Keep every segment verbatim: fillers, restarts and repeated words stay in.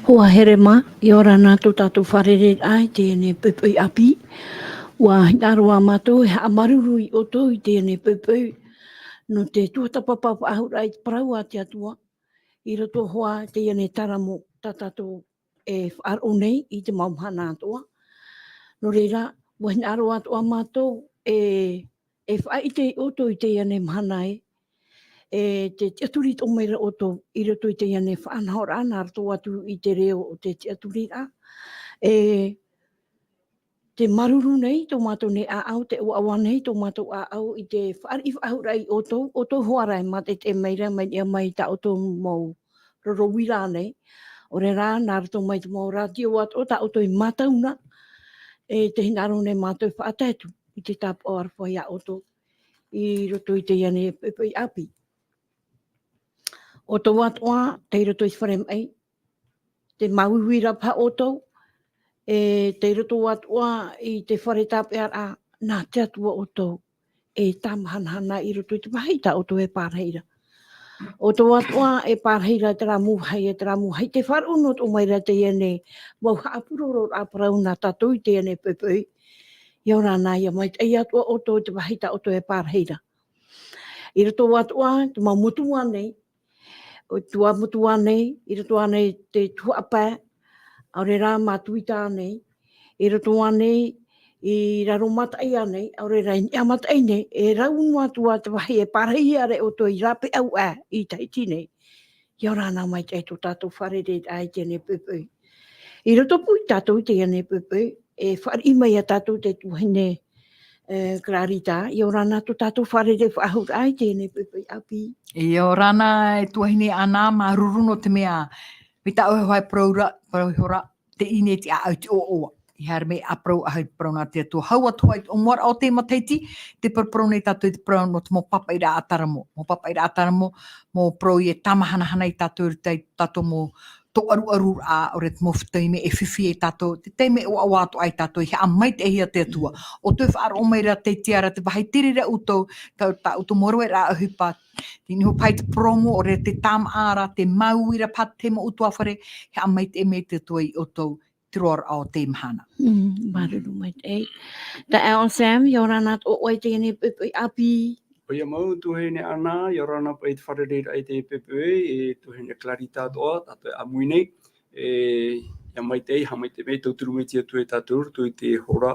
Hoa here mā, ʻia ora na tō tātou fārereiraʻa i teie nei poʻipoʻi ʻāpī. ʻUa hinaʻaro ā mātou e haʻamāuruuru iā ʻoutou i teie nei poʻipoʻi, nō te tuatāpapa faʻahou raʻa i te parau a te Atua, i roto hoʻi i teie nei taramo tā tātou e faʻaroʻo nei i te mau mahana atoʻa. Nō reira, ʻua hinaʻaro atoʻa mātou e, e faʻaʻite iā ʻoutou i teie nei mahana ē, e te tiʻaturi atoʻa mai ra ʻoutou i roto i teie nei faʻanahoraʻa nā roto atu i te reo o te tiʻaturiraʻa. E te māuruuru nei tō mātou nei ʻāʻau, te ʻoaʻoa nei tō mātou ʻāʻau i te fāriʻi faʻahou raʻa iā ʻoutou, ʻoutou hoʻi rā e mātaʻitaʻi mai ra, mai niʻa mai i tā ʻoutou mau roro uira nei. ʻAore rā, nā roto mai te mau rātio atoʻa tā ʻoutou i mātau na, e te hinaʻaro nei mātou e faʻatae atu i te tāpaʻo aroha iā ʻoutou i roto i teie nei poʻipoʻi ʻāpī. ʻOutou atoʻa, tei roto i te fare maʻi, te māuiui ra paha ʻoutou, e tei roto atoʻa i te fare tāpeʻaraʻa, nā te Atua ʻoutou e tāmahanahana i roto i te vāhi tā ʻoutou e pārahi ra. ʻOutou atoʻa e pārahi ra terā mau vāhi, e terā mau vāhi, tē faʻaroʻo noa atoʻa mai ra teie nei mau haʻapurororaʻa parau nā tātou i teie nei poʻipoʻi. ʻIa ora na, ʻia maitaʻi atoʻa ʻoutou i te vāhi tā ʻoutou e pārahi ra. I roto atoʻa te mau motu ā nei, ʻo te tuamotu ā nei, i roto ā nei te tuhaʻa pae, ʻaore rā mā Tuita ā nei, i roto ā nei i Raro Mataʻi ā nei, ʻaore rā i Niʻa Mataʻi nei, e rau noa atu ā te vāhi e pārahihia ra ʻoutou i Rāpeʻau ā i Tahiti nei. ʻIa ora na maitaʻi tō tātou fārereiraʻa i teie nei poʻipoʻi. I roto pū ia tātou i teie nei poʻipoʻi, e fāriʻi mai ia tātou te tuahine, e, Clarita, ʻia ora na tō tātou fārerei faʻahou raʻa i teie nei poʻipoʻi ʻāpī. ʻIa ora na e tuahine Ana, māuruuru nō te mea, mai tā ʻoe hoʻi e parau ra, parau iho ra, teie nei te ʻāʻau i te ʻoaʻoa. ʻEiaha mea parau, ʻaita e parau nā te Atua. Hau atu hoʻi i te ʻōmuaraʻa o te matahiti, tē paraparau nei tātou i te parau nō te mau pāpaʻiraʻa a Taramo. Mau pāpaʻiraʻa a Taramo, mau parau e tāmahanahana ia tātou i roto i tā tātou mau tōʻaruʻaruraʻa, ʻaore te mau taime e fifi ia tātou, te taime e ʻoaʻoa atoʻa ia tātou, e haʻamaitaʻihia e te Atua. ʻOutou e faʻaroʻo mai ra, tei te ara te vāhi, te reira ʻoutou, tā, tā ʻoutou mau rave raʻa ʻohipa, te niho paha i te purōmu, ʻaore te tāmāʻa ra, te māuiui ra paha te mau ʻutuāfare, e haʻamaitaʻi mai te Atua ia ʻoutou, te roaraʻa o te mahana. Mm, māuruuru maitaʻi. Taeaʻe Sam, ʻia ora na atoʻa ʻoe i teie nei poʻipoʻi ʻāpī. ʻOia mau, tuahine Ana, ʻia ora na paʻi te fārereiraʻa i teie poʻipoʻi, e tuahine Clarita atoʻa, tātou e ʻāmui nei. E, ʻia maitaʻi, haʻamaitaʻi mai, tauturu mai te Atua ia tātou, i roto i te hora,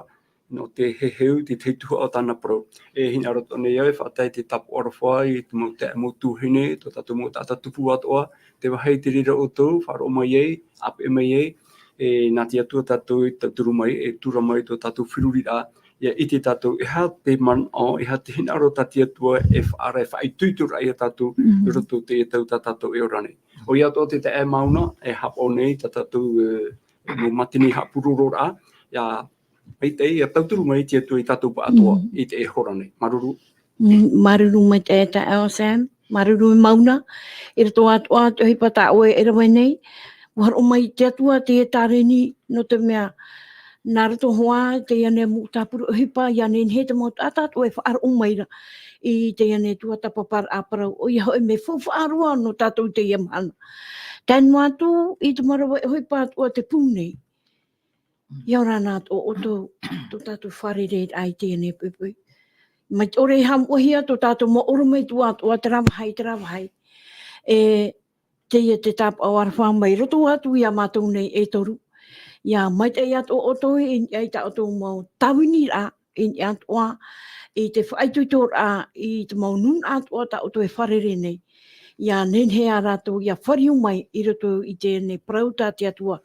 nō te heheu, te tahi tuhaʻa o tāna parau. E hinaʻaro atoʻa nei au e faʻatae te tāpaʻo aroha i te mau taeaʻe, mau tuahine, tō tātou mau taʻata tupu atoʻa, te vāhi te reira ʻoutou, faʻaroʻo mai ai, ʻāpeʻe mai ai, e, nā te Atua tātou e tauturu mai, e tura mai tō tātou feruriraʻa, ʻia ʻite tātou, e aha te manaʻo, e aha te hinaʻaro tā te Atua e faʻaara, e faʻaitoitoraʻa ia tātou, Mhm. i roto i te tau tā tātou e ora nei. ʻOia atoʻa te taeaʻe Mauna, e haʻapaʻo nei tā tātou, e, mau mātini haʻapurororaʻa, ʻia maitaʻi, ʻia tauturu mai te Atua ia tātou pāʻatoʻa, Mm. i teie hora nei. Māuruuru. Mm, māuruuru maitaʻi taeaʻe Sam, māuruuru Mauna, i roto atoʻa i te ʻohipa tā ʻoe e rave nei, ʻua hōroʻa mai te Atua teie tāreni, nō te mea, nā roto hoʻi i teie nei mau tāpura ʻohipa, ʻia nehenehe te mau taʻata atoʻa e faʻaroʻo mai ra, i teie nei tuatāpaparaʻa parau, ʻoia hoʻi mea faufaʻa roa nō tātou i teie mahana. Tae noa atu i te mau rave ʻohipa atoʻa tē pū nei. ʻIa ora na atoʻa ʻoutou, tō tātou fārereiraʻa i teie nei poʻipoʻi. Mai te ʻore e haʻamoʻehia tō tātou mau ʻorometua atoʻa, terā vāhi, terā vāhi. E, teie te tāpaʻo aroha mai roto atu ia mātou nei e toru. ʻIa maitaʻi atoʻa ʻoutou i niʻa i tā ʻoutou mau tāviniraʻa, i niʻa atoʻa i te faʻaitoitoraʻa, i te mau nūnaʻa atoʻa tā ʻoutou e fārerei nei. ʻIa nehenehe ā rātou ʻia fāriu mai i roto i teie nei parau tā te Atua,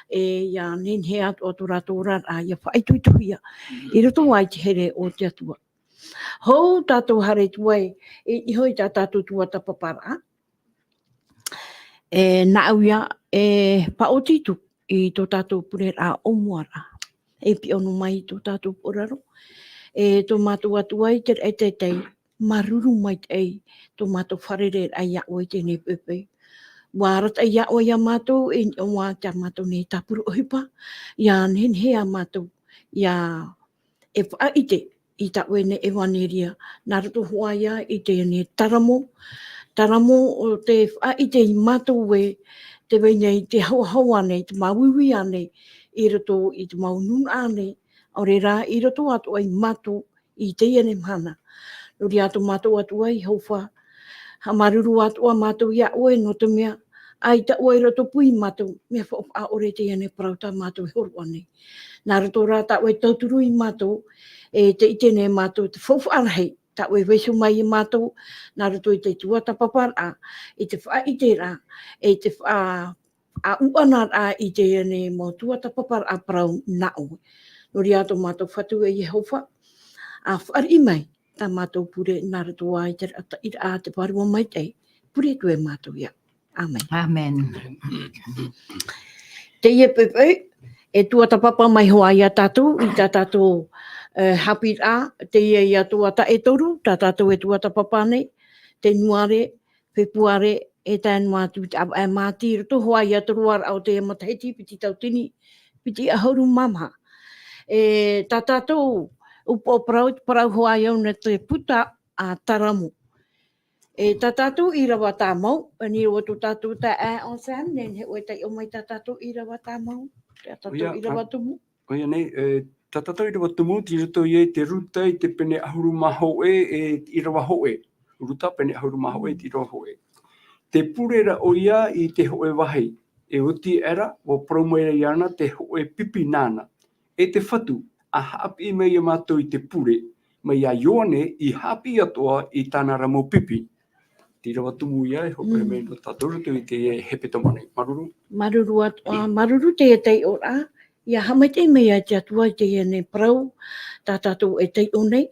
e ʻia nehenehe atoʻa tō rātou oraraʻa ʻia faʻaitoitohia i roto ā i te here o te Atua. Hou tātou haere atu ai, i niʻa i tā tātou tuatāpaparaʻa. E, nāʻu ia, e faʻaoti atu i tō tātou pureraʻa ʻōmuaraʻa. E piʻo noa mai i tō tātou pōraro. E tō mātou Atua i te raʻi teitei, māuruuru maitaʻi tō mātou fārereiraʻa ia ʻoe i teie nei poʻipoʻi. ʻUa arataʻi ia ʻoe ia mātou, i niʻa i tā mātou nei tāpura ʻohipa, ʻia nehenehe ā mātou, ʻia e faʻaʻite i tā ʻoe nei ʻevaneria, nā roto hoʻi ia i teie nei taramo, taramo ʻo tē faʻaʻite ia mātou ē, te vai nei, te haohaoa nei, te māuiui nei, i roto i te mau nūnaʻa nei, ʻaore rā, i roto atoʻa ia mātou i teie nei mahana. Nō reira tō mātou Atua Iehova, haʻamāuruuru atoʻa mātou iā ʻoe nō te mea, ʻaita ʻoe i rotopū ia mātou, mea faʻaʻore teie nei parau tā mātou e hōroʻa nei. Nā roto rā tā ʻoe e tauturu ia mātou, e te ʻite nei mātou te faufaʻa rahi, tā ʻoe e vaiiho mai ia mātou, nā roto i te tuatāpaparaʻa, i te faʻaʻiteraʻa, i te faʻa-, a ʻuʻanaraʻa i teie nei mau tuatāpaparaʻa parau nā ʻoe. Nō reira tō mātou Fatu e Iehova, ʻa fāriʻi mai tā mātou pure nā roto ā i te taʻiraʻa a te Vārua Maitaʻi, pure atu e mātou ia. ʻĀmene. ʻĀmene. Teie poʻipoʻi, e tuatāpapa mai hoʻi ia tātou, i tā tātou, e, haʻapiʻiraʻa, teie ia tuatāpapa e toru, tā tātou e tuatāpapa nei, Tenuare, Fepuare, e tae noa atu i te ʻāvaʻe Māti, i roto hoʻi ia te roaraʻa o te matahiti piti tauatini, piti ʻahuru mā maha. E, tā tātou upoʻo parau, parau hoʻi au nā te puta a Taramo. E, tā tātou ʻīrava tāmau, e, nā reira tō tātou taeaʻe Anselme, nehenehe ʻoe e taiʻo mai tā tātou ʻīrava tāmau, tā tātou ʻīrava tumu. ʻOia nei, e, tā tātou ʻīrava tumu, tei roto ia i te Ruta i te pene ʻahuru mā hōʻē, e, ʻīrava hōʻē. Ruta pene ʻahuru mā hōʻē, te ʻīrava hōʻē. Te pure ra ʻoia i te hōʻē vāhi, e oti aʻera, ʻua parau mai ra iāna te hōʻē pipi nāna. E te Fatu, ʻa haʻapiʻi mai ia mātou i te pure, mai iā Ioane i haʻapiʻi atoʻa i tāna ra mau pipi. Te ʻīrava tumu ia e hōroʻahia mai nō tātou i roto i teie hepetoma nei. Māuruuru. Māuruuru atoʻa, māuruuru teie taiʻoraʻa, ʻia haʻamaitaʻi mai ia te Atua i teie nei parau, tā tātou e taiʻo nei,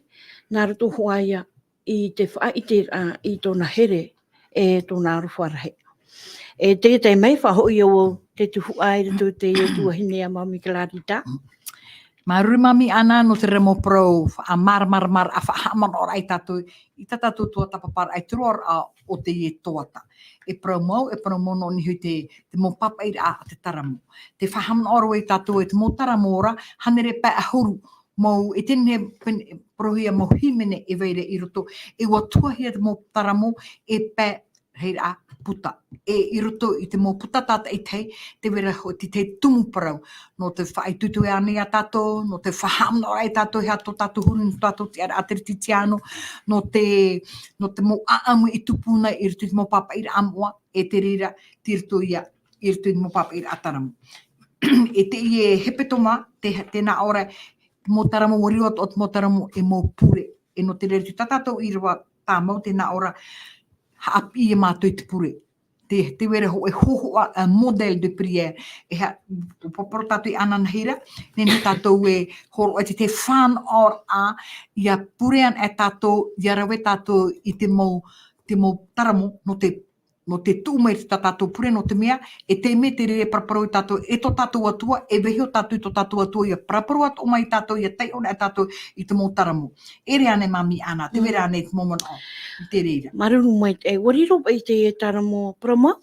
nā roto hoʻi ia i te faʻaʻiteraʻa i tōna here, e tōna aroha rahi. E te tae mai, faʻahoʻi au te tuhaʻa i roto i te tuahine a Mami Clarita. Māuruuru Mami Ana nō te reira mau parau, faʻamāramaramaraʻa, faʻahaʻamanaʻoraʻa ia tātou, i tā tātou tuatāpaparaʻa i te roaraʻa o teie tuatāpapa. E parau mau, e parau mau nō niʻa i te, te mau pāpaʻiraʻa a te Taramo. Te faʻahaʻamanaʻo ra ia tātou e te mau Taramo ra, hānere pae ʻahuru, mau, e teie nei pene-, parauhia mau hīmene e vai ra i roto, e ʻua tuahia te mau Taramo, e pae, hei rā, puta. E i roto i te mau puta tātaʻitahi, tē vai ra hoʻi te, te tumu parau. Nō te faʻaitoito ānei ia tātou, nō te faʻahaʻamanaʻoraʻa ia tātou, e aha tō tātou huru, nō tō tātou tiʻaraʻa Teretitiano, nō te, nō te mau ʻāʻamu i tupu nei i roto i te mau pāpaʻiraʻa moʻa, e te reira, tei roto ia, i roto i te mau pāpaʻiraʻa Taramo. E teie hepetoma, te, tē nā ʻō ra, te mau Taramo, ʻua riro atoʻa te mau Taramo e mau pure. E nō te reira, tā tātou ʻīrava tāmau tē nā ʻō ra, haʻapiʻi ia mātou i te pure. Te, tē vai ra hōʻē hōhoʻa, un modèle de prière. E aha, ʻua parau tātou i ʻananahi ra, nehenehe tātou e hōroʻa i te, te fānaʻoraʻa, ʻia pure ana e tātou, ʻia rave tātou i te mau, te mau Taramo, nō te nō te tuʻu mai i tā tātou pure, nō te mea, e taime te reira e paraparau ia tātou, e tō tātou Atua, e vaiiho tātou i tō tātou Atua, ʻia paraparau atoʻa mai ia tātou, ʻia taiʻo ana e tātou i te mau Taramo. E ʻere ānei Mami Ana, tē vai ra ānei te mau manaʻo, i te reira. Māuruuru maitaʻi, ʻua riro paʻi teie Taramo, parau mau,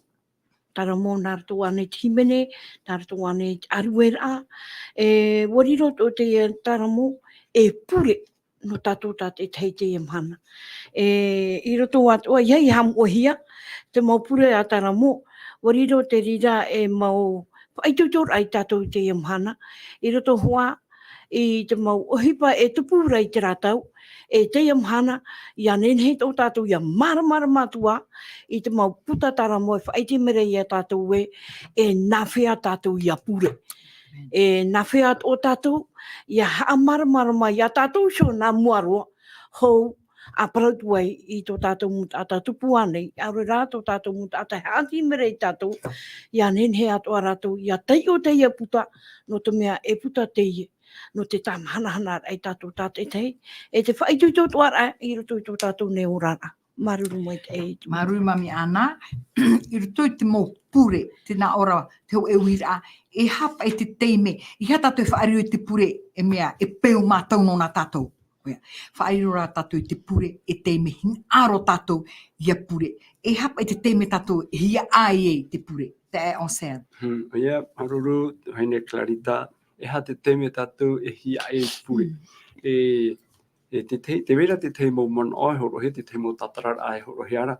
Taramo nā roto ānei te hīmene, nā roto ānei te ʻārueraʻa, e, ʻua riro atoʻa teie Taramo, e pure, nō tātou tātaʻitahi i teie mahana. E, i roto atoʻa, ʻia, ʻia haʻamoʻehia, te mau pure a Taramo, ʻua riro te reira e mau faʻaitoitoraʻa ia tātou i teie mahana, i roto hoʻi, i te mau ʻohipa e tupu ra i terā tau, e teie mahana, ʻia nehenehe tō tātou ʻia māramarama atu ā, i te mau puta Taramo e faʻaʻite mai ra ia tātou ē, e nāfea tātou ʻia pure. E nāfea atoʻa tātou, ʻia haʻamāramarama ia tātou iho nā mua roa, hou, ʻa parau atu ai i tō tātou mau taʻata tupu ānei, ʻaore rā tō tātou mau taʻata e haʻati mai ra ia tātou, ʻia nehenehe atoʻa rātou, ʻia taiʻo teie puta, nō te mea e puta teie, nō te tāmahanahanaraʻa ia tātou tātaʻitahi, e te faʻaitoitoraʻa i roto i tō tātou nei oraraʻa. Māuruuru maitaʻi. Māuruuru Mami Ana, i roto i te mau pure, tē nā ʻō ra, te hōʻē uiraʻa, e aha paʻi te taime, e aha tātou e faʻariro i te pure, e mea, e peu mātau nō nā tātou. ʻOia, faʻariro rā tātou i te pure, e taime hinaʻaro tātou ʻia pure. E aha paʻi te taime tātou e hiaʻai ai i te pure, taeaʻe Anselme. Hmm, ʻoia, māuruuru, vahine Clarita, e aha te taime tātou e hiaʻai ai i te pure. Hmm. E, e te tahi, tē vai ra te tahi mau manaʻo e hōroʻahia, te tahi mau tātararaʻa e hōroʻahia ra,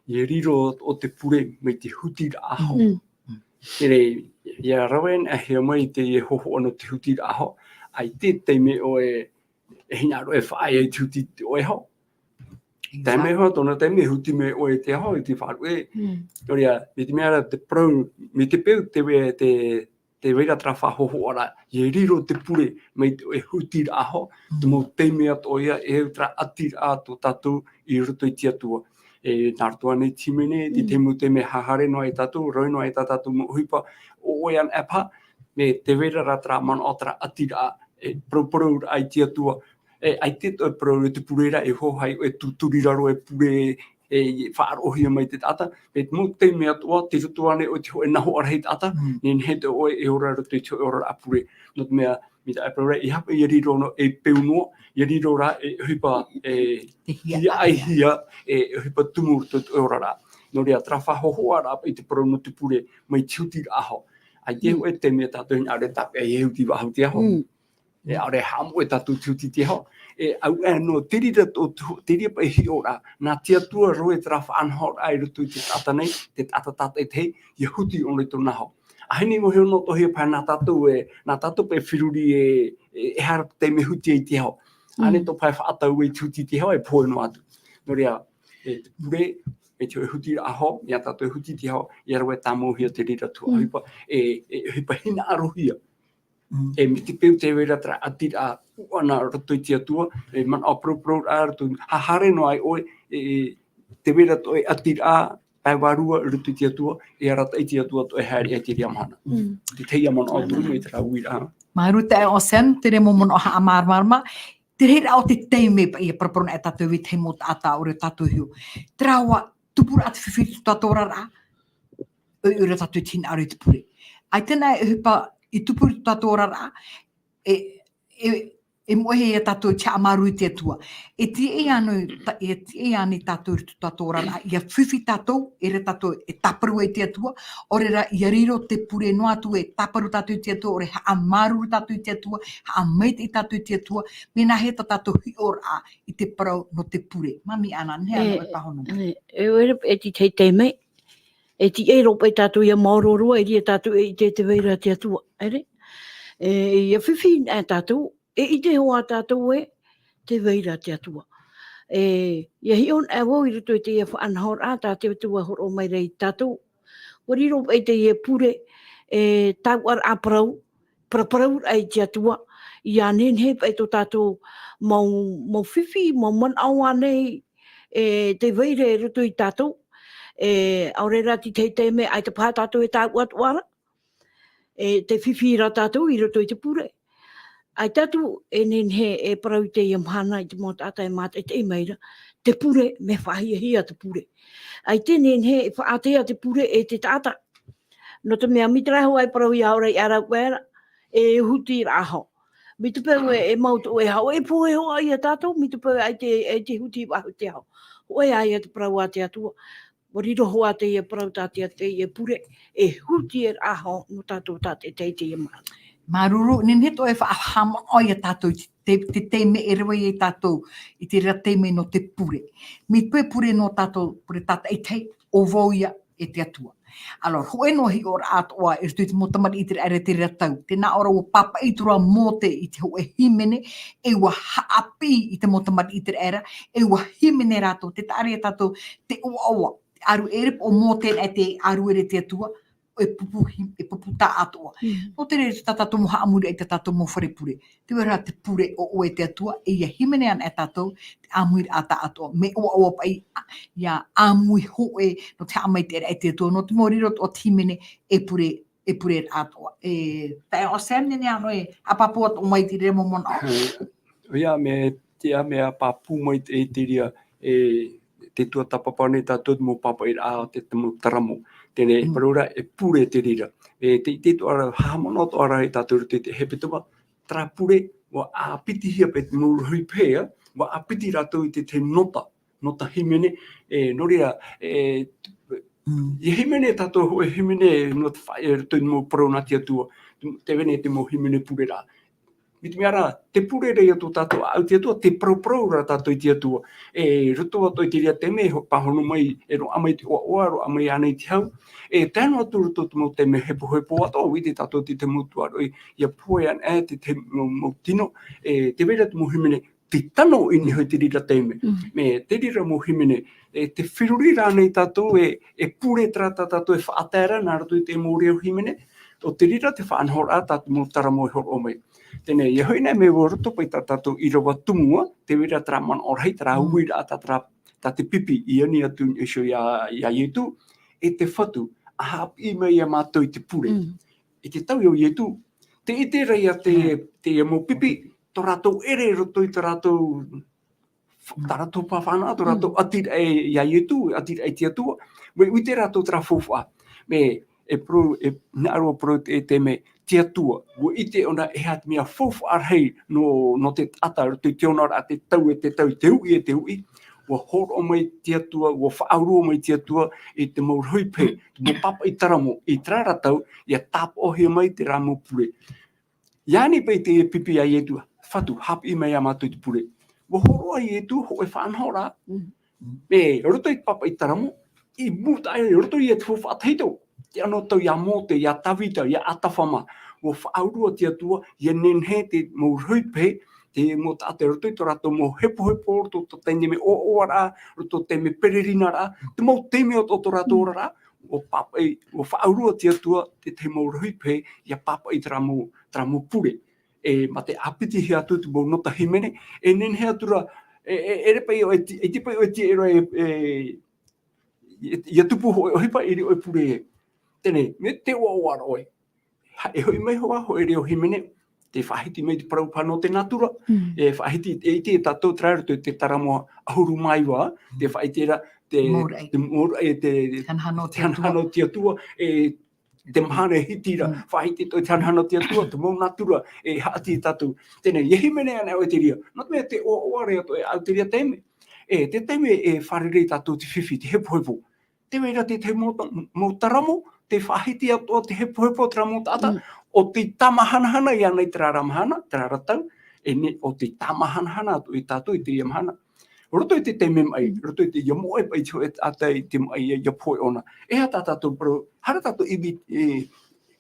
ʻia riro atoʻa te pure mai te hutiraʻa hou. Mm. Tere, ia rave ana e hea mai te hōhoʻa nō te hutiraʻa hau, ʻaita te taime ʻoe e hinaʻaro e faʻaea i te huti ʻoe hau. Taime hau, tōna taime e huti mai ʻoe i te hau, i te faʻaruʻe. Mm. Nō reira, mai te mea ra te parau, mai te peu te vai-, te, te vai ra terā faʻahōhoʻaraʻa, e riro te pure, mai te, e hutiraʻa hau, te mau taime atoʻa ia, e au terā ʻatiraʻa tō tātou i roto i te Atua. E, nā roto ānei te hīmene, te, te mau taime haere noa ai tātou, rave noa ai tā tātou mau ʻohipa, ʻo ʻoe ana e paha, mai te vai ra terā manaʻo, terā ʻatiraʻa, e, paraparau ra i te Atua, e, ʻaita e parau i te pure ra, e hoʻi ʻoe e tūturi i raro e pure, e, e faʻaroʻohia mai te taʻata, mai te mau taime atoʻa, tei roto ānei ʻoe i te hōʻē nahoʻa rahi taʻata, Mm. nehenehe atoʻa ʻoe e ora i roto i te hōʻē oraraʻa pure. Nō te mea, mai te parau ra, ʻeiaha paʻi ʻia riro noa, e peu noa, ʻia riro ra, e ʻohipa, e, Te hiaʻai. hiaʻaihia, e ʻohipa tumu i roto i te oraraʻa. Nō reira, terā faʻahōhoʻaraʻa paʻi te parau nō te pure, mai te hutiraʻa hau. ʻAita Mm. hōʻē taime tātou e hinaʻaro e tāpeʻa e huti faʻahou te hau. Mm. E, ʻaore e haʻamoʻe tātou i te huti i te hau. E, au, e, nō te reira tō, tō, te reira paʻi hiʻoraʻa, nā te Atua roa terā faʻanahoraʻa i roto i te taʻata nei, te taʻata tātaʻitahi, ʻia huti ʻōna i tōna hau. ʻAhani mau heo nō tō hia paha nā tātou e, nā tātou paʻi feruri e, e, e haere te taime huti ai te hau. Mm. ʻĀnei tō paha e faʻatau i te huti i te hau, e pohe noa atu. Nō reira, e, te pure, e te hutiraʻa hau, ia tātou e huti i te hau, ʻia rave tāmauhia te reira atu Mm. ʻohipa, e, e, ʻohipa hinaʻarohia. Mm. E mai te peu te vai ra terā ʻatiraʻa ʻuʻana i roto i te Atua, e manaʻo paraparau ra roto, haere noa ai ʻoe, e, e, te vai ra tō ʻoe ʻatiraʻa, pae vārua i roto i te Atua, e arataʻi te Atua tō ʻoe haere i te reira mahana. Mm. Te tahi manaʻo turu mai terā uiraʻa. Māuruuru taeaʻe Sam, terā mau manaʻo haʻamāramarama, te reira o te taime paʻi e paraparau ana e tātou i te mau taʻata ʻaore tātou e hiʻo. Terā ʻua tupu ra te fifi i tō tātou oraraʻa, ʻoiʻoi ra tātou i te hinaʻaro i te pure. ʻAita na e ʻohipa i tupu i tō tātou oraraʻa, e, e, e moʻehia ia tātou i te haʻamāuruuru i te Atua. E tiʻa ānei, ta-, e tiʻa ānei tātou i tō tātou oraraʻa, ʻia fifi tātou, e riro tātou e tāparu i te Atua, ʻaore rā ʻia riro te pure noa atu e tāparu tātou i te Atua, ʻaore haʻamāuruuru tātou i te Atua, haʻamaitaʻi tātou i te Atua, mea nāhea tā tātou hiʻoraʻa i te parau nō te pure. Mami Ana, nehenehe E, ānei e pāhono mai. e, e, e, e te tahi taime, e tiʻa roa paʻi tātou ʻia maoro roa, e tiʻa tātou e ʻite te vai ra te Atua, ʻere? E, ʻia fifi ana tātou, e ʻite hoʻi tātou ē, te vai ra te Atua. E, ʻia hiʻo ana vau i roto i teie faʻanahoraʻa, tā te Atua hōroʻa mai ra ia tātou. ʻUa riro paʻi teie pure, e, tauturu parau, paraparau ra i te Atua, ʻia nehenehe paʻi tō tātou mau, mau fifi, mau manaʻo ānei, e, te vai ra i roto ia tātou, e, ʻaore rā te tahi taime, ʻaita paha tātou e tāuʻa atoʻa ra, e, tē fifi ra tātou i roto i te pure. ʻAita atu, e nehenehe e parau i teie mahana i te mau taʻata e mātaʻitaʻi mai ra, te pure mea faʻahiahia te pure. ʻAita e nehenehe e faʻaātea te pure e te taʻata. Nō te mea mai terā hoʻi e parau ia ora i ʻara uera, e hutiraʻa hau. Mai te peu e, e mau tō ʻoe hau, e pohe hoʻi ia tātou, mai te peu ʻaita, ʻaita e huti faʻahou te hau. Hōʻē ā ia te parau a te Atua. ʻUa riro hoʻi teie parau tā te Atua, e pure, e hutiraʻa hau nō tātou tātaʻitahi i teie mahana. Māuruuru, nehenehe atoʻa e faʻahaʻamanaʻo ia tātou i te, te, te taime e rave ai tātou, i terā taime nō te pure. Mai te peu e pure noa tātou, pure tātaʻitahi, ʻo vau ia e te Atua. Alors, hōʻē noa hiʻoraʻa atoʻa, i roto i te mau tamariʻi i te reira, te reira tau. Tē nā ʻō ra ʻua pāpaʻi atu ra Mōte i te hōʻē hīmene, e ʻua haʻapiʻi i te mau tamariʻi i te reira, e ʻua hīmene rātou, tē taʻa ra ia tātou, te ʻoaʻoa, te ʻāruʻere, ʻo Mōte anaʻe tē ʻāruʻere i te Atua, e pupu hi-, e pupu taʻatoʻa. Mm. Nō te reira tā tātou mau haʻamoriraʻa i tā tātou mau fare pure. Te vai ra te pure ʻo ʻoe te Atua, e ʻia hīmene anaʻe tātou, te ʻāmuiraʻa taʻatoʻa. Mea ʻoaʻoa paʻi, ʻia ʻāmui hōʻē, nō te haʻamaitaʻiraʻa i te Atua, nō te mau riro atoʻa te hīmene, e pure, e pure atoʻa. E, taeaʻe Sam, nehenehe ānei e haʻapāpū atoʻa mai i te reira mau manaʻo. ʻOia, mea, te, mea pāpū mai te, te reira, e, te tuatāpapa nei tātou te mau pāpaʻiraʻa, te, te mau taramo. Teie nei, Mm. parau ra, e pure te reira. E, te, te tuara, haʻamanaʻo atoʻa ra ia tātou i te, te hepetoma, terā pure, ʻua ʻāpitihia paʻi te mau rohi pehe, ʻua ʻāpiti rātou i te, te nota, nota hīmene, e, nō reira, e, Mm. ʻia hīmene tātou hōʻē hīmene, nō te faʻaea i roto i te mau parau nā te Atua, te, te vene te mau hīmene pure ra. Mai te mea ra, te pure ra ia tō tātou ʻāʻau te Atua, te parauparau ra tātou i te Atua. E roto atoʻa i te reira taime, e ho-, pāhono mai, e roaʻa mai te ʻoaʻoa, roaʻa mai ānei te hau. E tae noa atu roto te mau taime hepohepo atoʻa, ʻua ʻite tātou te, te mau tuaroʻi, ʻia pohe ana, e te, te mau, mau tino, e tē vai ra te mau hīmene, tē tano i niʻa iho i te reira taime. Mm. Mai te reira mau hīmene, e tē feruri ra ānei tātou, e, e pure terā tā tātou e faʻatae ra, nā roto i te mau reo hīmene, ʻo te reira te faʻanahoraʻa tā te mau taramo e hōroʻa mai. Teie nei, ʻia hoʻi na mea ʻua roto paʻi tā tātou ʻīrava tumu ā, tē vai ra terā manaʻo rahi, terā Mm. uiraʻa tā terā, tā te pipi i ani atu iho ia, ia Ietu, e te Fatu, ʻa haʻapiʻi mai ia mātou i te pure. Mm. I te tau ia Ietu, tē ʻite ra ia te, Mm. teie mau pipi, tō rātou ʻere i roto i tō rātou, tā rātou pāfana, tō rātou Mm. ʻatiraʻa ia Ietu, ʻatiraʻa i te Atua, mai ʻua ʻite rātou terā faufaʻa. Mai, e parau, e hinaʻaro parau te, te mea, te Atua, ʻua ʻite ʻōna e aha te mea faufaʻa rahi nō, nō te taʻata, roto i te onaraʻa, te tau e te tau, te uʻi e te uʻi, ʻua hōroʻa mai te Atua, ʻua faʻaurua mai te Atua i te mau rohi pehe, te mau pāpaʻi taramo, i terā ra tau, ʻia tāpaʻohia mai terā mau pure. ʻIa ani paʻi te pipi a Ietu, Fatu, haʻapiʻi mai ia mātou i te pure. ʻUa hōroʻa Ietu, hōʻē faʻanahoraʻa. Mm. Mai roto i te pāpaʻi taramo, i mūtaʻa i roto ia te faufaʻa tahito. Te anotau ia Mōte, ia Tavita, ia Atafama. ʻUa faʻaurua te Atua, ʻia nehenehe te mau rohi pehe, te mau taʻata i roto i tō rātou mau hepohepo, roto i tō taime ʻoaʻoaraʻa, roto i tō taime pererinaraʻa, te mau taime o, o tō rātou Mm. oraraʻa, ʻua pāpaʻi, ʻua faʻaurua te Atua, te, te mau rohi pehe, ʻia pāpaʻi terā mau, terā mau pure. E, mā te ʻāpitihia atu te mau nota hīmene, e nehenehe atu ra, e, e, ʻere paʻi ʻoe e ti-, e tiʻa paʻi ʻoe e tiʻa ra e, e, e, ʻia tupu hōʻē ʻohipa, ʻere ʻoe pure. Teie nei, mai te ʻoaʻoa ra ʻoe. Ha, e hoʻi mai hoʻi, hōʻē reo hīmene, tē faʻahiti mai te parau paha nō te nātura, Mm. e faʻahiti, e ʻite tātou terā roto i te taramo ʻahuru mā iva, tē faʻahiti ra, te, Mōraʻa. te mōraʻa, e te, Te hanahana o te te hanahana Atua. o te Atua, e te mahana e hiti ra, Mm. faʻahiti atoʻa te hanahana o te Atua, te mau nātura, e haʻati ia tātou. Teie nei, ʻia hīmene ana ʻoe i te reira. Nō te mea te ʻoaʻoa ra atoʻa e ʻau i te reira taime. E, te taime e fārerei tātou te fifi, te hepohepo. Tē vai ra te, te mau ta-, mau taramo, tē faʻahiti atoʻa te hepohepo o terā mau taʻata, Mm. ʻo tē tāmāhanahana iāna i terā ra mahana, terā ra tau, e nehenehe ʻo tē tāmāhanahana atoʻa ia tātou i teie mahana. Roto i te taime maʻi, Mm. roto i te, ʻia moʻe paʻi te hōʻē taʻata i te maʻi ʻia, ʻia pohe ʻōna. E aha tā tātou parau, haere tātou ʻimi, e,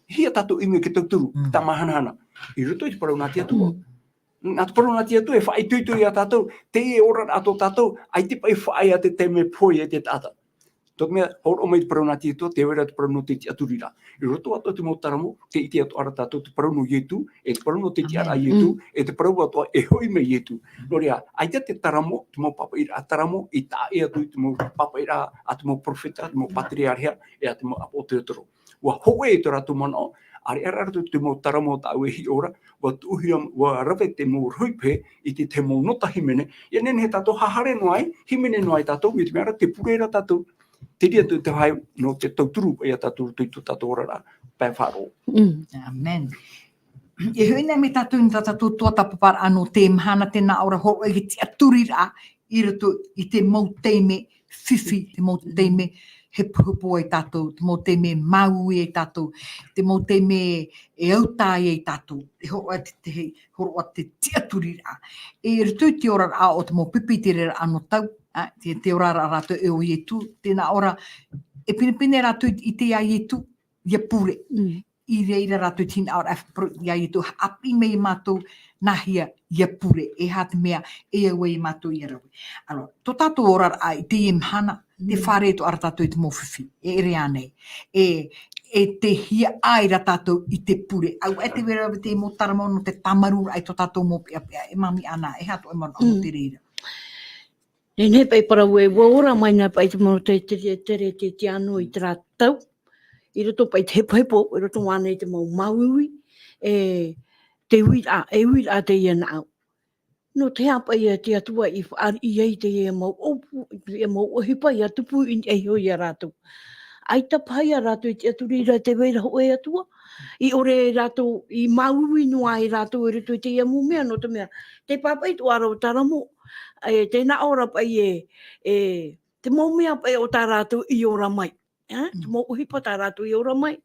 hia tātou ʻimi ke tauturu, Mm. tāmāhanahana. I roto i te parau nā te Atua. Mm. Nā te parau nā te Atua, e faʻaitoito ia tātou, teie oraraʻa tō tātou, ʻaita paʻi faʻaea te taime pohe ia te taʻata. Tō te mea, hōroʻa mai te parau nā te Atua, tē vai ra te parau nō te tiʻaturiraʻa. I roto atoʻa te mau taramo, tē ʻite atoʻa ra tātou te parau nō Ietu, e te parau nō te tiʻaraʻa a Amen. Ietu, Mm. e te parau atoʻa e hoʻi mai Ietu. Nō reira, ʻaita te taramo, te mau pāpaʻiraʻa taramo, i taʻa atu i te mau pāpaʻiraʻa a te mau perofeta, te mau Mm. pātereareha, e a te mau ʻāpōsetolo. ʻUa hōʻē tō rātou manaʻo, ʻāreʻa rā rātou te mau taramo tāʻu e hiʻo ra, ʻua tuʻuhia, ʻua rave te mau rohi pehe i te, te mau nota hīmene, ʻia nehenehe tātou haere noa ai, hīmene noa ai tātou, mai te mea ra, tē pure ra tātou. Te reira te, te vāhi nō te tauturu ia tātou, i tō tātou oraraʻa, pae faʻaroʻo. Mm. Amen. E hoʻi na mai tātou, nō tā tātou tuatāpaparaʻa nō teie mahana, tē nā ʻō ra hōroʻa i te tiʻaturiraʻa i roto i te mau taime fifi, te mau taime hepohepo ai tātou, te mau taime māuiui ai tātou, te mau taime e autaʻa ai tātou. E hōroʻa te, te, hōroʻa te tiʻaturiraʻa. E roto i te oraraʻa o te mau pipi i te reira anotau, ā, te, te oraraʻa rātou e ʻo Ietu, tē nā ʻō ra, e pinepine rātou i, i te ia Ietu, ʻia pure. Mm. I reira rātou te hinaʻaro e faʻaparau ia Ietu, haʻapiʻi mai ia mātou nāhea ʻia pure, e aha te mea e au ai ia mātou ʻia rave. Alors, tō tātou oraraʻa i teie mahana, tē Mm. fārerei atoʻa ra tātou i te mau fifi, e ʻere ānei. E, e tei hiaʻai ra tātou i te pure. ʻAuaʻe tē vai ra te mau taramo nō te tāmarūraʻa i tō tātou mau peʻapeʻa, e Māmī ʻAna, e aha tō ʻoe manaʻo nō Mm. te reira. Nehenehe paʻi parau ē, ʻua ora mai na paʻi te mau te, te, te, te, te, te ano i terā tau. I roto paʻi te hepohepo, i roto ānei te mau māuiui, e te uiraʻa, e uiraʻa teie nāʻu. Nō te aha paʻi ia te Atua i fāriʻi ai teie mau ʻōpū, teie mau ʻohipa ʻia tupu i niʻa iho ia rātou. ʻAita paha ia rātou i tiʻaturi ra tē vai ra hōʻē Atua. I ʻore rātou, i māuiui noa ai rātou i roto i teie mau mea, nō te mea, tē pāpaʻi atoʻa ra ʻo taramo, e, tē nā ʻō ra paʻi e, e, te mau mea paʻi o tā rātou i ora mai. E, te Mm. mau ʻohipa tā rātou i ora mai.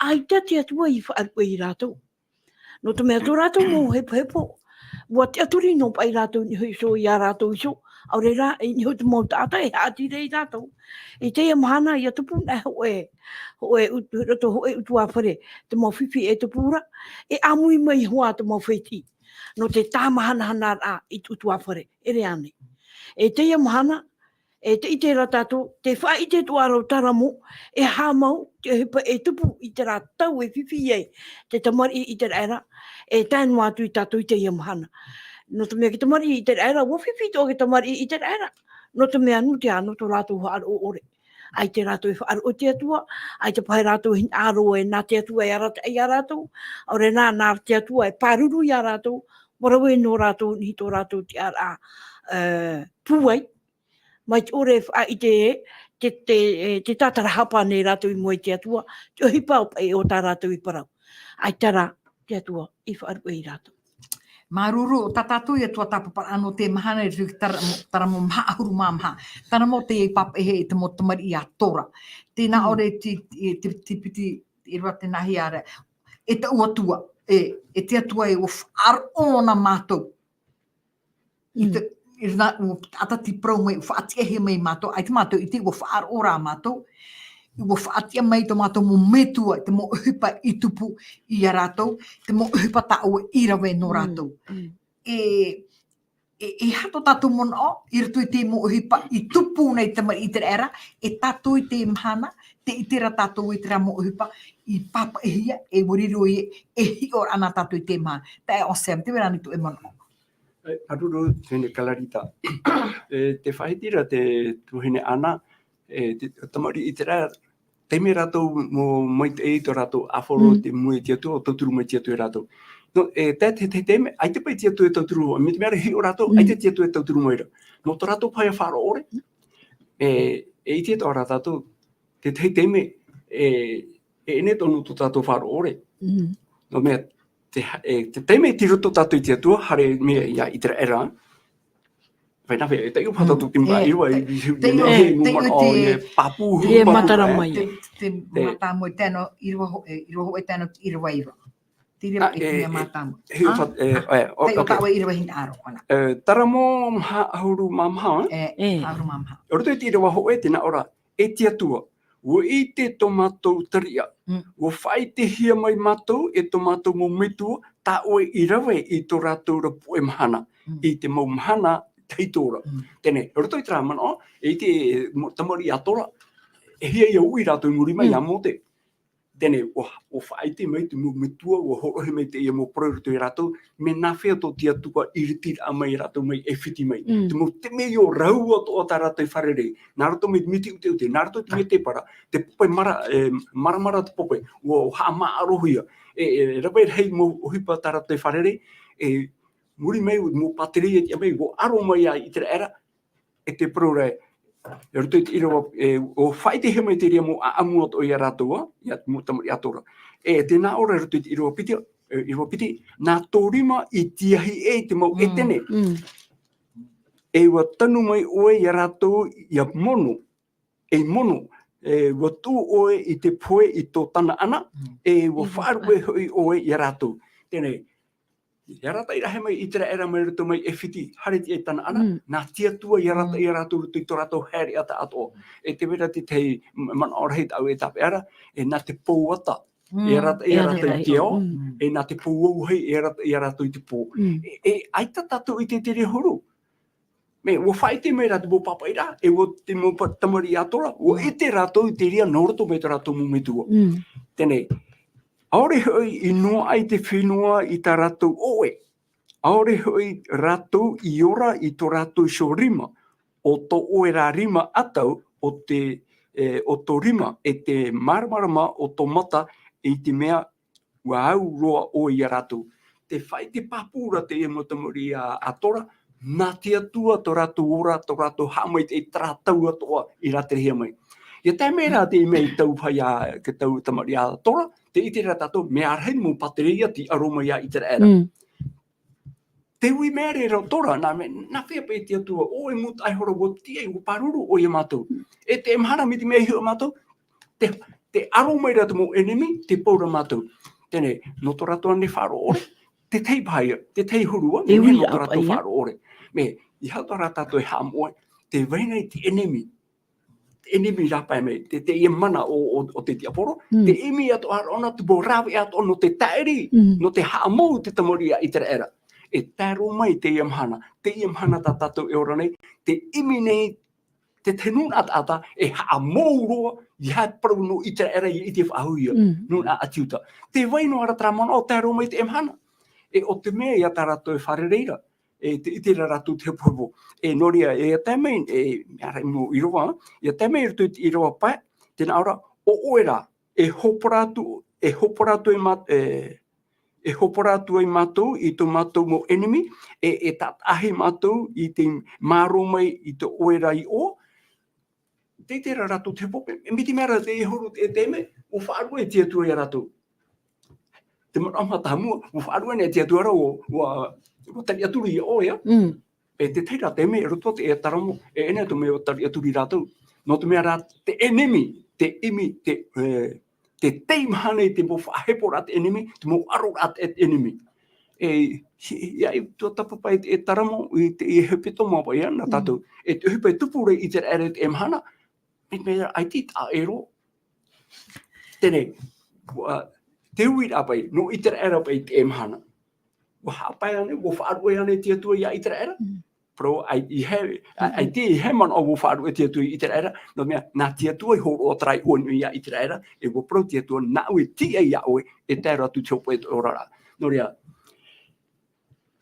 ʻAita te Atua i faʻaruʻe ia rātou. Nō te mea tō rātou mau hepohepo, ʻua tiʻaturi noa paʻi rātou i niʻa iho iā rātou iho, ʻaore rā, i niʻa iho te mau taʻata e haʻatīrā ia rātou. I teie mahana ʻia tupu na hōʻē, hōʻē ut-, roto hōʻē ʻutuāfare, te mau fifi e tupu ra, e ʻāmui mai hoʻi te mau fētiʻi. Nō te tāmahanahanaraʻa i te ʻutuāfare, e rave nei. I teie mahana, e te ʻite ra tātou, tē faʻaʻite atoʻa ra ʻo Taramo, e aha mau te ʻohipa e tupu i terā tau e fifi ai te tamariʻi ʻĪteraʻera, e tae noa atu ia tātou i teie mahana. Nō te mea te tamariʻi ʻĪteraʻera, ʻua fifi atoʻa te tamariʻi ʻĪteraʻera, nō te mea nū te aha, nō tō rātou faʻaroʻo ʻore. ʻAita rātou e faʻaroʻo i te Atua, ʻaita paha rātou e hinaʻaro ē nā te Atua e arataʻi ia rātou, ʻaore rā nā te Atua e pāruru ia rātou, ʻua rave noa rātou i niʻa i tō rātou tiʻaraʻa, e, pūai, mai te ʻore e faʻaʻite ē, te, te, e, tē tātarahapa nei rātou i mua i te Atua, te ʻohipa o, e, o tā rātou i parau. ʻAita rā, te Atua i faʻaruʻe ia rātou. Māuruuru, tā tātou ia tuatāpaparaʻa nō teie mahana i roto i Tara-, Taramo maha ʻahuru mā maha. Taramo teie i pāpaʻihia e te mau tamariʻi a Tora. Tēnā Mm. ʻore te, te, te, te piti, e rua tēnā hia ra. E taʻu Atua, e, e te Atua e ʻua faʻaroʻo na mātou. I te, Mm. i rā, ʻua taʻata te parau mai, ʻua faʻatiʻahia mai mātou, ʻaita mātou i ʻite ʻua faʻaroʻo rā mātou, ʻua faʻatiʻa mai tō mātou mau metua, te mau ʻohipa i tupu ia rātou, te mau ʻohipa tā ʻoe i rave nō Mm, rātou. mm. E, e, e aha tō tātou manaʻo, i roto i te mau ʻohipa i tupu nei te tamariʻi ʻĪteraʻera, e tātou i teie mahana, tē ʻite ra tātou i terā mau ʻohipa, i pāpaʻihia, e ʻua riro ia, e hiʻo ra na tātou i teie mahana. Taeaʻe Sam, tē vai ra ānei tō ʻoe manaʻo? E, māuruuru, Vahine Kalarita. E, tē faʻahiti ra te tuahine Ana, e, te tamariʻi ʻĪteraʻera, taime rātou mau maitaʻi i tō rātou ʻāfaro Mm. i te mua i te Atua, ʻua tauturu mai te Atua ia rātou. Nō, e, te, te, te, taime, ʻaita paʻi te Atua e tauturu, mai te mea ra e hiʻo rātou, Mm. ʻaita te Atua e tauturu mai ra. Nō tō rātou paʻi faʻaroʻo ʻore, e, e ʻite atoʻa ra tātou, te tahi taime, e, e ʻere tonu tō tātou faʻaroʻo ʻore. Mm. Nō te mea, te ha-, e, te taime tei roto tātou i te Atua, haere mai ia ʻĪteraʻera. Vai nā, e, te iu pata Mm. tō te mea, E, ʻīrava, te, i, i, te i, iu, e, e, te iu, manaʻo, te, e, pāpū, e, pāpū, matara e, mai. Te, te Te mata mo te ano, ʻīrava ho-, e, ʻīrava hōʻē te ano, ʻīrava ʻīrava. Te reira A, e, e, mea mata mo. he, A? fa-, e, A, e, o, te o ok. taʻu e ʻīrava hinaʻaro, ʻona. E, Taramo maha ʻahuru mā maha, e? E, E. ʻahuru mā maha. Roto i te ʻīrava hōʻē, tē nā ʻō ra, e te Atua, ʻua ʻite tō mātou tariʻa. Mm. ʻUa faʻaʻitehia mai mātou e tō mātou mau metua, tā ʻoe i rave i tō rātou ra puʻe mahana, Mm. i te mau mahana tahito ra. Mm. Teie, roto i terā manaʻo, e ʻite, e, mo-, tamariʻi a Tora, e hia ia uʻi rātou i muri mai Mm. iā Mōte. Teie, ʻua, ʻua faʻaʻite mai te mau metua, ʻua hōroʻahia mai teie mau parau i roto ia rātou, mea nāfea tō te Atua i ritiraʻa mai ia rātou mai ʻAifiti mai. Mm. Te mau temeio rāua atoʻa tā rātou e fārerei, nā roto mai te mea teuteu, nā roto i te mea tēpara, te pape mara-, e, maramara te pape, ʻua, ʻua haʻamāʻarohia. E, e, rave rahi mau ʻohipa tā rātou e fārerei, e, muri mai, mau pātireia e tiʻa mai, ʻua aro mai ia ʻĪteraʻera, e te parau ra, i roto i te ʻīrava, e, ʻua faʻaʻitehia mai te reira mau ʻāʻamu atoʻa ia rātou, ā, ia te mau tamariʻi a Tora. E, tē nā ʻō ra i roto i te ʻīrava piti, e, ʻīrava piti, nā tō rima i tiahi ʻē i te mau Mm. ʻētene. Mm. E ʻua tanu mai ʻoe ia rātou ʻia mono, ei mono, e, ʻua tuʻu ʻoe i te pohe i tō Tanaana, Mm. e ʻua ʻIa faʻaruʻe faʻaruʻe. hoʻi ʻoe ia rātou. Teie, ʻia arataʻi rahi mai ʻĪteraʻera mai roto mai ʻAifiti, haere i teie Tanaana, Mm. nā te Atua ʻia arataʻi Mm. ia rātou roto i tō rātou haereʻa taʻatoʻa. E tē vai ra te tahi m-, manaʻo rahi tāʻu e tāpeʻa ra, e nā te pou ata, Mm. ʻia arataʻi ia E rātou i arataʻi. te ao, Mm. e nā te pou auahi, ʻia arataʻi ia rātou i te pō. Mm. E, e, ʻaita tātou i ʻite i te reira huru. Mea, ʻua faʻaʻite mai rā te mau pāpaʻiraʻa, e ʻua te mau pa-, tamariʻi a Tora, ʻua Mm. ʻite rātou i te reira nō roto mai tō rātou mau metua. Mm. Teie, ʻaore hoʻi i noaʻa i te fenua i tā rātou ʻoʻe. ʻAore hoʻi rātou i ora i tō rātou iho rima, ʻo tō ʻoe rā rima ʻatau, ʻo te, e, ʻo tō rima, e te māramarama o tō mata, i te mea ʻua au roa ʻoe ia rātou. Tē faʻaʻite pāpū ra teie mau tamariʻi a, a Tora, nā te Atua tō rātou ora, tō rātou haʻamaitaʻi, terā tau atoʻa i rāterehia mai. ʻIa tae mai rā teie mea i tau paʻi ia te tau tamariʻi a Tora, tē ʻite ra tātou, mea rahi mau pātireia tei aro mai ia ʻĪteraʻera. Mm. Te ui mea ra ʻo Tora, nā mea, nāfea paʻi te Atua, ʻoe mūtaʻa iho ra ʻua tiʻa, ʻua pāruru ʻoe ia mātou. E te mahana mai te mea i hiʻo mātou, te, te aro mai ra te mau ʻenemi, tē pau ra mātou. Teie, nō tō rātou nei faʻaroʻo ʻore, te tahi paha ia, te tahi huru ā, Te nō uiraʻa tō rātou paʻi ia. Faʻaroʻo ʻore. Mea, ʻeiaha atu rā tātou e haʻamau, tē vai nei te ʻenemi. Te ʻenemi rā paʻi mai, te, teie mana o, o, o te tiaporo, Mm. te ʻimi atoʻa ra ʻōna te mau rāveʻa atoʻa nō te tāʻiri, Mm. nō te haʻamau te tamariʻi a ʻĪteraʻera. E tae roa mai teie mahana, teie mahana tā tātou e ora nei, tē ʻimi nei te, te nūnaʻa taʻata, e haʻamau roa, ʻeiaha parau nō ʻĪteraʻera ia ʻite faʻahou ia. Mm. Nūnaʻa ʻāti Iuta. Tē vai noa ra terā manaʻo, tae roa mai teie mahana. E ʻo te mea ʻeiaha tā rātou e fārerei ra, e te, ʻite ra rātou te hepohepo. E nō reira, e ʻia tae mai, e, mea rahi mau ʻīrava, ʻia tae mai i roto i te ʻīrava pae, tē nā ʻō ra, ʻo ʻoe rā, e hōpara atu, e hōpara atu ai mā-, e, e hōpara atu ai mātou i tō mātou mau ʻenemi, e, e tātaʻahi mātou i te mārō mai i tō ʻoe ra iʻoa. Tē ʻite ra rātou te hepohepo, e, e mai te mea ra teie huru e te mea, ʻua faʻaruʻe te Atua ia rātou. Te manaʻo maha taha mua, ʻua faʻaruʻe nei te Atua ra ʻua, ʻua, ʻua tariʻaturi ia ʻoe, ʻia. Mm. E te tahi ra te mea, i roto i te ʻētāramo, e ʻere atu mea ʻua tariʻaturi rātou. Nō te mea rā, te ʻenemi, te ʻimi, te, e, te tei maha nei te mau faʻaheporaʻa te ʻenemi, te mau ʻaroraʻa te, te ʻenemi. E, i, i, i tuatāpapa i te ʻētāramo, i te, i hepetoma paʻi ia, nā Mm. tātou. E te ʻohipa e tupu ra i ʻĪteraʻera i teie mahana, e te mea ʻaita e taʻa ʻē roa. Teie, ʻua, te uiraʻa paʻi, nō ʻĪteraʻera paʻi i teie mahana. ʻUa haʻapae ānei, ʻua faʻaruʻe ānei te Atua ia ʻĪteraʻera? Mm. Parau, ʻaita, ʻeiaha, Mm. ʻaita, ʻeiaha manaʻo ʻua faʻaruʻe te Atua ia ʻĪteraʻera, nō te mea, nā te Atua i hōroʻa terā iʻoa nui ia ʻĪteraʻera, e ʻua parau te Atua, nāʻu e tīaʻi iā ʻoe, e tae roa atu i te hopeʻa o te ʻoraʻa. Nō reira,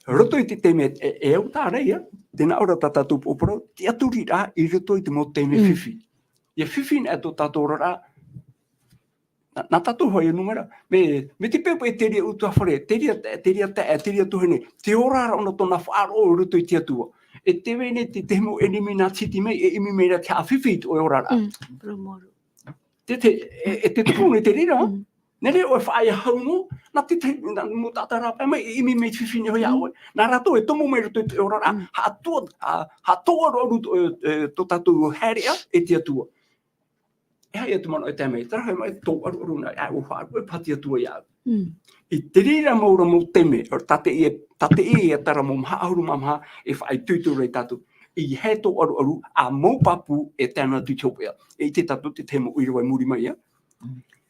roto i te taime, e, e au tā reira, tē nā ʻō ra tā tātou poroʻi, tiʻaturiraʻa i roto i te mau taime Mm. fifi. ʻIa fifi nei tō tātou oraraʻa, nā, nā tātou hoʻi e nūmera, mea, mea te peu paʻi te reira ʻutuāfare, te reira taeaʻe, te reira taeaʻe, te reira tuahine, tē ora ra ʻōna tōna faʻaroʻo i roto i te Atua. E tē vai nei te, te mau ʻenemi nā te hiti mai, e ʻimi mai ra te haʻafifi i tō ʻoe oraraʻa. Mm. Parau maoro. Te, te, e, e te tupu nei te reira, Mm. nā reira ʻoe faʻaea hau noa, nā te, te, nā mau taʻata rā paʻi mai, e ʻimi mai te fifi nei hoʻi iā Mm. ʻoe. Nā rātou e tomo mai roto i te oraraʻa, Mm. haʻatua, a, haʻatōʻaruʻaru tō, e, e, tō tātou haereʻa e te Atua. E aha ia te manaʻo e tae mai, terā hoʻi mai tō ʻaruʻaru nā, ʻa, ʻua faʻaruʻe paha te Atua iāʻu. Mm. I te reira mau ra mau taime, tā teie, tā teie ʻētāramo maha ʻahuru mā maha e faʻaitoito ra ia tātou. ʻEiaha tō ʻaruʻaru, ʻa mau pāpū e tae noa atu i te hopeʻa. E ʻite tātou te tahi mau ʻīrava i muri mai, ʻia.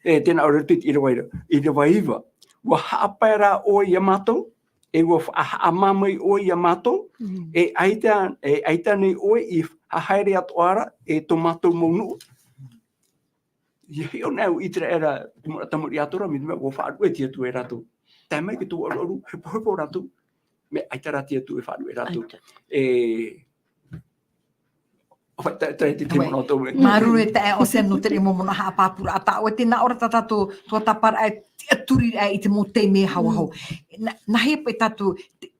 E, tē nā ʻō ra i te ʻīrava ra, ʻīrava iva. ʻUa haʻapae rā ʻoe iā mātou, e ʻua fa-, haʻamā mai ʻoe iā mātou, Mm. e ʻaita, e ʻaita nei ʻoe i haere atoʻa ra, e tō mātou mau nuʻu. ʻIa hiʻo nei au i te reira, te mau tamariʻi atoʻa ra, mai te mea ʻua faʻaruʻe te Atua ia rātou. Tae mai ki tō ʻaruʻaru, hepohepo rātou, mea ʻaita rā te Atua e faʻaruʻe rātou. ʻAita. E, ʻo, tā, tā, te, te Oi. Manaʻo tō e. Māuruuru e taeaʻe Ocean nō te reira mau manaʻo haʻapāpūraʻa. Tā ʻoe, tē nā ʻō ra tā tātou tuatāpaparaʻa, tiʻaturiraʻa i te mau taime hauhau. Mm. Nā, nā hea paʻi tātou,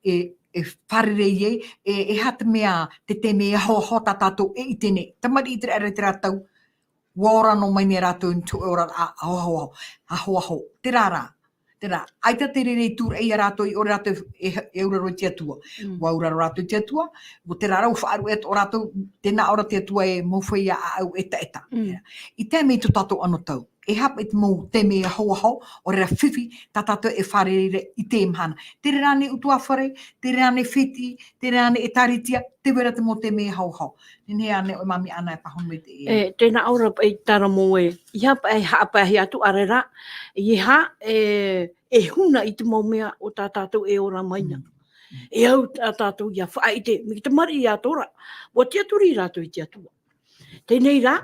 e, e fārerei ai, e, e aha te mea, te taime hauhau tā tātou e ʻite nei. Tamariʻi i te reira i terā tau, ʻua ora noa mai nei rātou i te oraraʻa hauhau, hauhau. Terā rā, terā, ʻaita te reira i tūraʻi ia rātou, i ʻore rātou e, e auraro i te Atua. Mm. ʻUa auraro rātou i te Atua, ʻua terā rā, ʻua faʻaruʻe atoʻa rātou, tē nā ʻō ra te Atua e mau feiā ʻāʻau e taʻeta. Mm. I te mea i tō tātou anotau. E aha paʻi te mau taime hauhau, ʻo reira fifi, tā tātou e fārerei ra i teie mahana. Te reira ānei ʻutuāfare, te reira ānei fētiʻi, te reira ānei ʻētāretia, tē vai ra te mau taime hauhau. Nehenehe ānei ʻoe Māmī Ana e pāhono mai i teie. E, tē nā ʻō ra paʻi i terā mau e, ʻeiaha paʻi e haʻapae atu ā reira, ʻeiaha, e, e huna i te mau mea o tā tātou e ora mai na. Mm. E au tā tātou ʻia faʻaʻite, mai te tamariʻi atoʻa ra, ʻua tiʻaturi rātou i te Atua. Teie rā,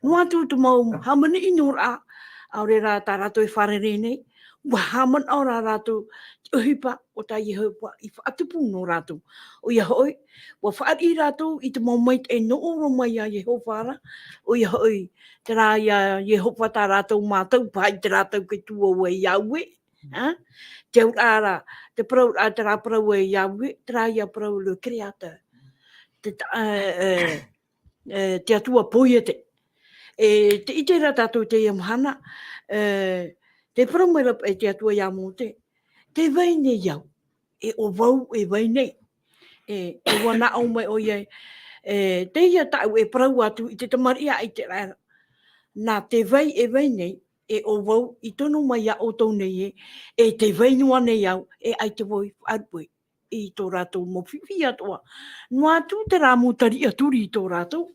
noa atu te mau hāmani i nō rā, ʻaore rā tā rātou e fārerei nei, ʻua haʻamanaʻo rā rātou te ʻohipa o tā Iehova i faʻatupu nō rātou. ʻOia hoʻi, ʻua fāriʻi rātou i te mau maitaʻi nō ʻō roa mai ia Iehova ra, ʻoia hoʻi, terā ia Iehova tā rātou mātau paʻi i terā tau kei tuaʻa ai Iāue, ā? Te auraʻa ra, te parau ra, terā parau e Iāue, terā ia parau le Créateur. Te ta-, e, e, e, te Atua poiete. E, tē ʻite ra tātou i teie mahana, e, tē parau mai ra paʻi te Atua ia Mōte, tē vai nei au, e ʻo vau e vai nei. E, e ʻua nā ʻō mai ʻoia, e, teie tāʻu e parau atu i te tamariʻi a ʻĪteraʻera. Nā te vai e vai nei, e ʻo vau i tono mai iā ʻoutou nei ē, e tē vai noa nei au, e ʻaita vau i faʻaruʻe i tō rātou mau fifi atoʻa. Noa atu terā mau tariʻa turi i tō rātou,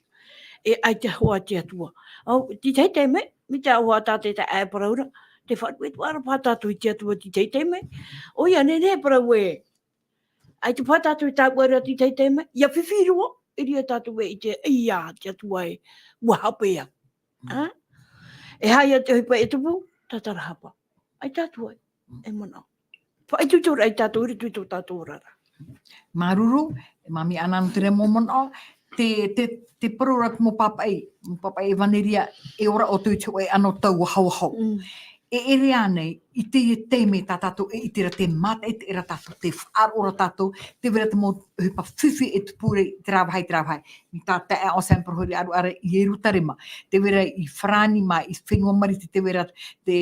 e ʻaita hoʻi te Atua. Au, i te tahi taime, mai te aʻo tā te taeaʻe parau ra, tē faʻaruʻe atoʻa ra paha tātou i te Atua i te tahi taime. ʻOia, nehenehe e parau ē, ʻaita paha tātou e tāuʻa ra i te tahi taime, ʻia fifi roa, i reira tātou e ʻite, ʻia, te Atua ē, ʻua haʻapaʻo. Mm. Ā? E aha ia te ʻohipa e tupu, tātarahapa. ʻAita atu ai, e manaʻo. Faʻaitoitoraʻa ia tātou i roto i tō tātou oraraʻa. Māuruuru, e Māmī Ana, nō terā mau manaʻo, te, te, te parau ra te mau pāpaʻi, mau pāpaʻi ʻevaneria, e ora ʻoutou i te hōʻē ʻano tauahoaho. Mm. E ʻere ānei, i teie taime tā tātou e ʻite ra te mātaʻitaʻi ra tātou, tē faʻaroʻo ra tātou, tē vai ra te mau ʻohipa fifi e tupu ra i terā vāhi, terā vāhi. I tā taeaʻe Sam parau hoʻi ra, ʻaruʻa ra i Ierutarema, tē vai ra i Farāni mā, i fenua Marite, tē vai ra te,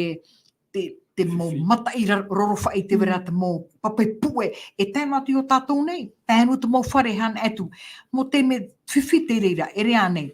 te, te mau Fifi. mataʻi ra-, rorofaʻi, tē vai ra Mm. te mau pape puʻe, e tae noa atu iō tātou nei, tae noa te mau fare haʻanaʻo atu, mau taime fifi te reira, e ʻere ānei.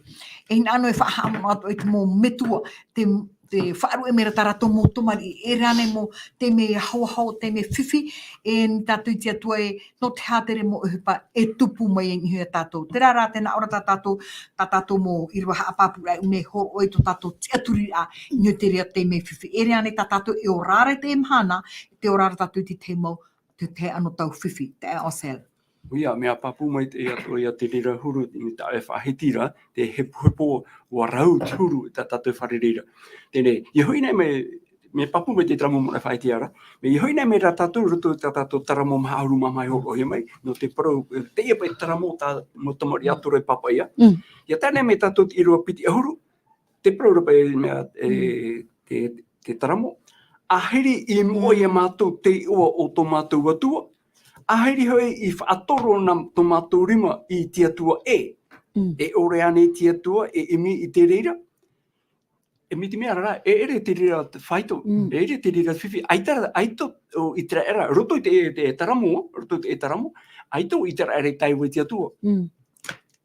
E hinaʻaro e faʻahaʻamanaʻo atu i te mau metua, te, tē faʻaruʻe mai ra tā rātou mau tamariʻi, e ʻere ānei mau taime ahoaho, taime fifi, e nā tātou i te Atua ē, nō te aha terā mau ʻohipa e tupu mai ai i niʻa iā tātou. Terā rā, tē nā ʻō ra tā tātou, tā tātou mau ʻīrava haʻapāpūraʻa, ʻua hōroʻa i tō tātou tiʻaturiraʻa, i niʻa i terā taime fifi. E ʻere ānei tā tātou e ora ra i teie mahana, tē ora ra tātou i te tahi mau, te tahi ʻano tau fifi, taeaʻe Sam. ʻOia, mea pāpū mai te Atua ia te reira huru, i tā e faʻahiti ra, te hepohepo, ʻua rau te huru i tā tātou fare reira. Teie, ʻia hoʻi nei mai, mea pāpū mai te terā mau manaʻo e faʻahiti ra, mea ʻia hoʻi nei mai rā tātou, roto i tā tātou terā mau maha ʻahuru mā maha e hōroʻahia mai, nō te parau, teie paʻi terā mau tā, mau tamariʻi atoʻa e pāpaʻi. Mm. ʻIa tae nei mai tātou i te ʻīrava piti ʻahuru, te parau ra paʻi mea, e, Mm. te, te terā mau. ʻAhiri i moʻa Mm. iā mātou te iʻoa o tō mātou Atua, ʻahiri hoʻi i faʻatoro nā tō mātou rima i te Atua ē. Mm. E ʻore ānei te Atua e ʻimi i te reira? E mai te mea ra, e ʻere te reira te faito, Mm. e ʻere te reira fifi, ʻaita, ʻaita ʻo ʻĪteraʻera, roto i te, te terā mau, roto i te terā mau, ʻaita ʻo ʻĪteraʻera i taiʻo i te Atua. Mm.